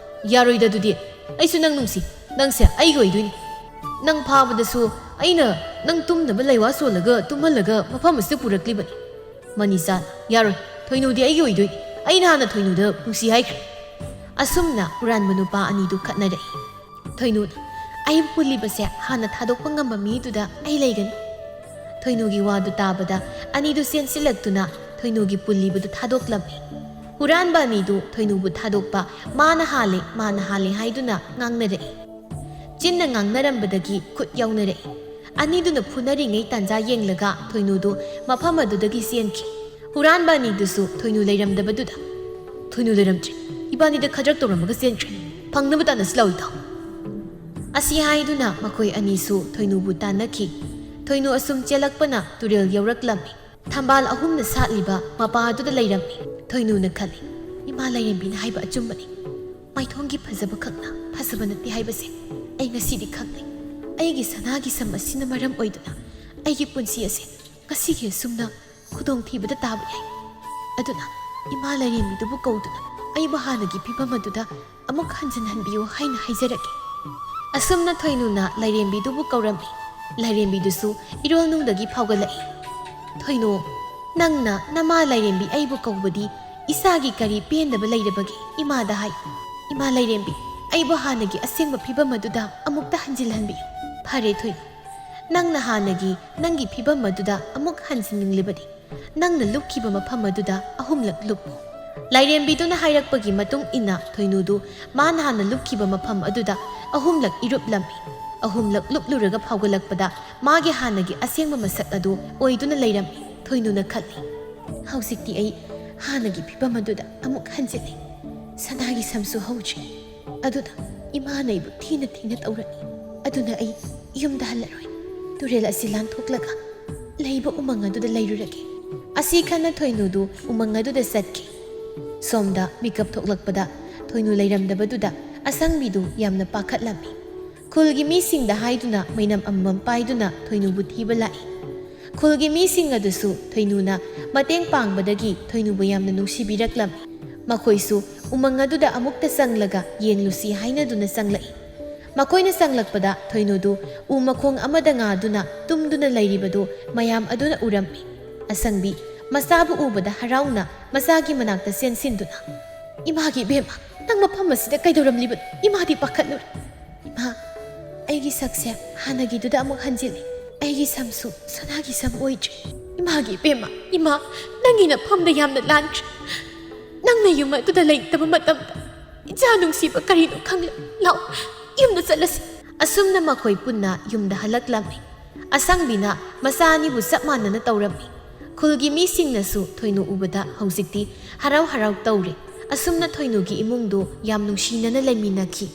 "ꯌꯥꯔꯣꯏꯗ ꯑꯗꯨꯗꯤ꯫ ꯑꯩꯁꯨ ꯅꯪ ꯅꯨꯡꯁꯤ꯫ ꯅꯪꯁꯦ ꯑꯩꯒꯤ ꯑꯣꯏꯗꯣꯏꯅꯤ꯫ ꯅꯪ ꯐꯥꯕꯗꯁꯨ ꯑꯩꯅ ꯅꯪ ꯇꯨꯝꯅꯕ ꯂꯩꯋꯥ ꯁꯣꯜꯂꯒ ꯇꯨꯝꯍꯜꯂꯒ ꯃꯐꯝ ꯑꯁꯤꯗ ꯄꯨꯔꯛꯂꯤꯕꯅꯤ꯫" ꯃꯅꯤꯆꯥꯟ, "ꯌꯥꯔꯣꯏ, ꯊꯣꯏꯅꯨꯗꯤ ꯑꯩꯒꯤ ꯑꯣꯏꯗꯣꯏꯅꯤ꯫ ꯑꯩꯅ ꯍꯥꯟꯅ ꯊꯣꯏꯅꯨꯗ ꯅꯨꯡꯁꯤ ꯍꯥꯏꯈ꯭ꯔꯦ꯫" ꯑꯁꯨꯝꯅ ꯍꯨꯔꯥꯟꯕ ꯅꯨꯄꯥ ꯑꯅꯤꯗꯨ ꯈꯠꯅꯔꯛꯏ꯫ ꯊꯣꯏꯅꯨꯅ, "ꯑꯩꯕꯨ ꯄꯨꯜꯂꯤꯕꯁꯦ ꯍꯥꯟꯅ ꯊꯥꯗꯣꯛꯄ ꯉꯝꯕ ꯃꯤꯗꯨꯗ ꯑꯩ ꯂꯩꯒꯅꯤ꯫" ꯊꯣꯏꯅꯨꯒꯤ ꯋꯥꯗꯨ ꯇꯥꯕꯗ ꯑꯅꯤꯗꯨ ꯆꯦꯟꯁꯤꯜꯂꯛꯇꯨꯅ ꯊꯣꯏꯅꯨꯒꯤ ꯄꯨꯜꯂꯤꯕꯗꯨ ꯊꯥꯗꯣꯛꯂꯝꯃꯤ꯫ ꯍꯨꯔꯥꯟꯕ ꯑꯅꯤꯗꯨ ꯊꯣꯏꯅꯨꯕꯨ ꯊꯥꯗꯣꯛꯄ ꯃꯥꯅ ꯍꯥꯜꯂꯦ, ꯃꯥꯅ ꯍꯥꯜꯂꯦ ꯍꯥꯏꯗꯨꯅ ꯉꯥꯡꯅꯔꯛꯏ꯫ ꯆꯤꯟꯅ ꯉꯥꯡꯅꯔꯝꯕꯗꯒꯤ ꯈꯨꯠ ꯌꯥꯎꯅꯔꯛꯏ꯫ ꯑꯅꯤꯗꯨꯅ ꯐꯨꯅꯔꯤꯉꯩ ꯇꯥꯟꯖꯥ ꯌꯦꯡꯂꯒ ꯊꯣꯏꯅꯨꯗꯨ ꯃꯐꯝ ꯑꯗꯨꯗꯒꯤ ꯆꯦꯟꯈꯤ꯫ ꯍꯨꯔꯥꯟꯕ ꯑꯅꯤꯗꯨꯁꯨ ꯊꯣꯏꯅꯨ ꯂꯩꯔꯝꯗꯕꯗꯨꯗ, "ꯊꯣꯏꯅꯨ ꯂꯩꯔꯝꯗ꯭ꯔꯦ, ꯏꯕꯥꯅꯤꯗ ꯈꯗ꯭ꯔꯛ ꯇꯧꯔꯝꯃꯒ ꯆꯦꯟꯈ꯭ꯔꯦ꯫ ꯐꯪꯅꯕ ꯇꯥꯟꯅꯁꯤ ꯂꯥꯎ ꯏꯇꯥꯎ꯫" ꯑꯁꯤ ꯍꯥꯏꯗꯨꯅ ꯃꯈꯣꯏ ꯑꯅꯤꯁꯨ ꯊꯣꯏꯅꯨꯕꯨ ꯇꯥꯟꯅꯈꯤ꯫ ꯊꯣꯏꯅꯨ ꯑꯁꯨꯝ ꯆꯦꯜꯂꯛꯄꯅ ꯇꯨꯔꯦꯜ ꯌꯧꯔꯛꯂꯝꯃꯤ꯫ ꯊꯝꯕꯥꯜ ꯑꯍꯨꯝꯅ ꯁꯥꯠꯂꯤꯕ ꯃꯄꯥꯗꯨꯗ ꯂꯩꯔꯝꯃꯤ꯫ ꯊꯣꯏꯅꯨꯅ ꯈꯜꯂꯤ, "ꯏꯃꯥ ꯂꯥꯏꯔꯦꯝꯕꯤꯅ ꯍꯥꯏꯕ ꯑꯆꯨꯝꯕꯅꯤ꯫ ꯃꯥꯏꯊꯣꯡꯒꯤ ꯐꯖꯕ ꯈꯛꯅ ꯐꯖꯕ ꯅꯠꯇꯦ ꯍꯥꯏꯕꯁꯦ ꯑꯩ ꯉꯁꯤꯗꯤ ꯈꯪꯂꯦ꯫ ꯑꯩꯒꯤ ꯁꯅꯥꯒꯤ ꯁꯝ ꯑꯁꯤꯅ ꯃꯔꯝ ꯑꯣꯏꯗꯨꯅ ꯑꯩꯒꯤ ꯄꯨꯟꯁꯤ ꯑꯁꯦ ꯉꯁꯤꯒꯤ ꯑꯁꯨꯝꯅ ꯈꯨꯗꯣꯡꯊꯤꯕꯗ ꯇꯥꯕ ꯌꯥꯏ꯫ ꯑꯗꯨꯅ ꯏꯃꯥ ꯂꯥꯏꯔꯦꯝꯕꯤꯗꯨꯕꯨ ꯀꯧꯗꯨꯅ ꯑꯩꯕꯨ ꯍꯥꯟꯅꯒꯤ ꯐꯤꯕꯝ ꯑꯗꯨꯗ ꯑꯃꯨꯛ ꯍꯟꯖꯤꯟꯍꯟꯕꯤꯌꯨ ꯍꯥꯏꯅ ꯍꯥꯏꯖꯔꯛꯏ꯫ ꯑꯁꯨꯝꯅ ꯊꯣꯏꯅꯨꯅ ꯂꯥꯏꯔꯦꯝꯕꯤꯗꯨꯕꯨ ꯀꯧꯔꯝꯃꯤ꯫ ꯂꯥꯏꯔꯦꯝꯕꯤꯗꯨꯁꯨ ꯏꯔꯣꯜꯅꯨꯡꯗꯒꯤ ꯐꯥꯎꯒꯠꯂꯛꯏ꯫ "ꯊꯣꯏꯅꯨ, ꯅꯪꯅ ꯅꯃꯥ ꯂꯥꯏꯔꯦꯝꯕꯤ ꯑꯩꯕꯨ ꯀꯧꯕꯗꯤ ꯏꯁꯥꯒꯤ ꯀꯔꯤ ꯄꯦꯟꯗꯕ ꯂꯩꯔꯕꯒꯦ? ꯏꯃꯥꯗ ꯍꯥꯏ꯫ ꯏꯃꯥ ꯂꯥꯏꯔꯦꯝꯕꯤ, ꯑꯩꯕꯨ ꯍꯥꯟꯅꯒꯤ ꯑꯁꯦꯡꯕ ꯐꯤꯕꯝ ꯑꯗꯨꯗ ꯑꯃꯨꯛꯇ ꯍꯟꯖꯤꯜꯍꯟꯕꯤꯌꯨ꯫" "ꯐꯔꯦ ꯊꯣꯏꯅꯨ, ꯅꯪꯅ ꯍꯥꯟꯅꯒꯤ ꯅꯪꯒꯤ ꯐꯤꯕꯝ ꯑꯗꯨꯗ ꯑꯃꯨꯛ ꯍꯟꯖꯤꯟꯅꯤꯡꯂꯕꯗꯤ ꯅꯪꯅ ꯂꯨꯞꯈꯤꯕ ꯃꯐꯝ ꯑꯗꯨꯗ ꯑꯍꯨꯝꯂꯛ ꯂꯨꯞꯄꯨ꯫" ꯂꯥꯏꯔꯦꯝꯕꯤꯗꯨꯅ ꯍꯥꯏꯔꯛꯄꯒꯤ ꯃꯇꯨꯡ ꯏꯟꯅ ꯊꯣꯏꯅꯨꯗꯨ ꯃꯥꯅ ꯍꯥꯟꯅ ꯂꯨꯞꯈꯤꯕ ꯃꯐꯝ ꯑꯗꯨꯗ ꯑꯍꯨꯝꯂꯛ ꯏꯔꯨꯞꯂꯝꯃꯤ꯫ ꯑꯍꯨꯝꯂꯛ ꯂꯨꯞꯂꯨꯔꯒ ꯐꯥꯎꯒꯠꯂꯛꯄꯗ ꯃꯥꯒꯤ ꯍꯥꯟꯅꯒꯤ ꯑꯁꯦꯡꯕ ꯃꯁꯛ ꯑꯗꯨ ꯑꯣꯏꯗꯨꯅ ꯂꯩꯔꯝꯃꯤ꯫ ꯊꯣꯏꯅꯨꯅ ꯈꯜꯂꯤ, "ꯍꯧꯖꯤꯛꯇꯤ ꯑꯩ ꯍꯥꯟꯅꯒꯤ ꯐꯤꯕꯝ ꯑꯗꯨꯗ ꯑꯃꯨꯛ ꯍꯟꯖꯤꯜꯂꯦ꯫ ꯁꯅꯥꯒꯤ ꯁꯝꯁꯨ ꯍꯧꯗ꯭ꯔꯤ꯫ ꯑꯗꯨꯗ ꯏꯃꯥꯅ ꯑꯩꯕꯨ ꯊꯤꯅ ꯊꯤꯅ ꯇꯧꯔꯛꯏ꯫ ꯑꯗꯨꯅ ꯑꯩ ꯌꯨꯝꯗ ꯍꯜꯂꯔꯣꯏ꯫ ꯇꯨꯔꯦꯜ ꯑꯁꯤ ꯂꯥꯟꯊꯣꯛꯂꯒ ꯂꯩꯕ ꯎꯃꯪ ꯑꯗꯨꯗ ꯂꯩꯔꯨꯔꯒꯦ꯫" ꯑꯁꯤ ꯈꯟꯅ ꯊꯣꯏꯅꯨꯗꯨ ꯎꯃꯪ ꯑꯗꯨꯗ ꯆꯠꯈꯤ꯫ ꯁꯣꯝꯗ ꯃꯤꯀꯞ ꯊꯣꯛꯂꯛꯄꯗ ꯊꯣꯏꯅꯨ ꯂꯩꯔꯝꯗꯕꯗꯨꯗ ꯑꯁꯪꯕꯤꯗꯨ ꯌꯥꯝꯅ ꯄꯥꯈꯠꯂꯝꯃꯤ꯫ ꯈꯨꯜꯒꯤ ꯃꯤꯁꯤꯡꯗ ꯍꯥꯏꯗꯨꯅ ꯃꯩꯅꯝ ꯑꯃꯃꯝ ꯄꯥꯏꯗꯨꯅ ꯊꯣꯏꯅꯨꯕꯨ ꯊꯤꯕ ꯂꯥꯛꯏ꯫ ꯈꯨꯜꯒꯤ ꯃꯤꯁꯤꯡ ꯑꯗꯨꯁꯨ ꯊꯣꯏꯅꯨꯅ ꯃꯇꯦꯡ ꯄꯥꯡꯕꯗꯒꯤ ꯊꯣꯏꯅꯨꯕꯨ ꯌꯥꯝꯅ ꯅꯨꯡꯁꯤꯕꯤꯔꯛꯂꯝꯃꯤ꯫ ꯃꯈꯣꯏꯁꯨ ꯎꯃꯪ ꯑꯗꯨꯗ ꯑꯃꯨꯛꯇ ꯆꯪꯂꯒ ꯌꯦꯡꯂꯨꯁꯤ ꯍꯥꯏꯅꯗꯨꯅ ꯆꯪꯂꯛꯏ꯫ ꯃꯈꯣꯏꯅ ꯆꯪꯂꯛꯄꯗ ꯊꯣꯏꯅꯨꯗꯨ ꯎ ꯃꯈꯣꯡ ꯑꯃꯗ ꯉꯥꯗꯨꯅ ꯇꯨꯝꯗꯨꯅ ꯂꯩꯔꯤꯕꯗꯨ ꯃꯌꯥꯝ ꯑꯗꯨꯅ ꯎꯔꯝꯃꯤ꯫ ꯑꯁꯪꯕꯤ ꯃꯆꯥꯕꯨ ꯎꯕꯗ ꯍꯔꯥꯎꯅ ꯃꯆꯥꯒꯤ ꯃꯅꯥꯛꯇ ꯆꯦꯟꯁꯤꯟꯗꯨꯅ, "ꯏꯃꯥꯒꯤ ꯏꯕꯦꯝꯃ, ꯅꯪ ꯃꯐꯝ ꯑꯁꯤꯗ ꯀꯩꯗꯧꯔꯝꯂꯤꯕꯅꯣ? ꯏꯃꯥꯗꯤ ꯄꯥꯈꯠꯂꯨꯔꯦ꯫ ꯏꯃꯥ, ꯑꯩꯒꯤ ꯁꯛꯁꯦ ꯍꯥꯟꯅꯒꯤꯗꯨꯗ ꯑꯃꯨꯛ ꯍꯟꯖꯤꯜꯂꯦ꯫ ꯑꯩꯒꯤ ꯁꯝꯁꯨ ꯁꯅꯥꯒꯤ ꯁꯝ ꯑꯣꯏꯗ꯭ꯔꯦ꯫ ꯏꯃꯥꯒꯤ ꯏꯕꯦꯝꯃ, ꯏꯃꯥ, ꯅꯪꯒꯤ ꯅꯐꯝꯗ ꯌꯥꯝꯅ ꯂꯥꯟꯈ꯭ꯔꯦ꯫ ꯅꯪꯅ ꯌꯨꯝ ꯑꯗꯨꯗ ꯂꯩꯇꯕ ꯃꯇꯝꯗ ꯏꯆꯥ ꯅꯨꯡꯁꯤꯕ ꯀꯔꯤꯅꯣ ꯈꯪꯂꯦ꯫ ꯂꯥꯛꯑꯣ, ꯌꯨꯝꯗ ꯆꯠꯂꯁꯤ꯫" ꯑꯁꯨꯝꯅ ꯃꯈꯣꯏ ꯄꯨꯟꯅ ꯌꯨꯝꯗ ꯍꯜꯂꯛꯂꯝꯃꯤ꯫ ꯑꯁꯪꯕꯤꯅ ꯃꯆꯥ ꯑꯅꯤꯕꯨ ꯆꯞ ꯃꯥꯟꯅꯅ ꯇꯧꯔꯝꯃꯤ꯫ ꯈꯨꯜꯒꯤ ꯃꯤꯁꯤꯡꯅꯁꯨ ꯊꯣꯏꯅꯨ ꯎꯕꯗ ꯍꯧꯖꯤꯛꯇꯤ ꯍꯔꯥꯎ ꯍꯔꯥꯎ ꯇꯧꯔꯦ꯫ ꯑꯁꯨꯝꯅ ꯊꯣꯏꯅꯨꯒꯤ ꯏꯃꯨꯡꯗꯨ ꯌꯥꯝ ꯅꯨꯡꯁꯤꯅꯅ ꯂꯩꯃꯤꯟꯅꯈꯤ꯫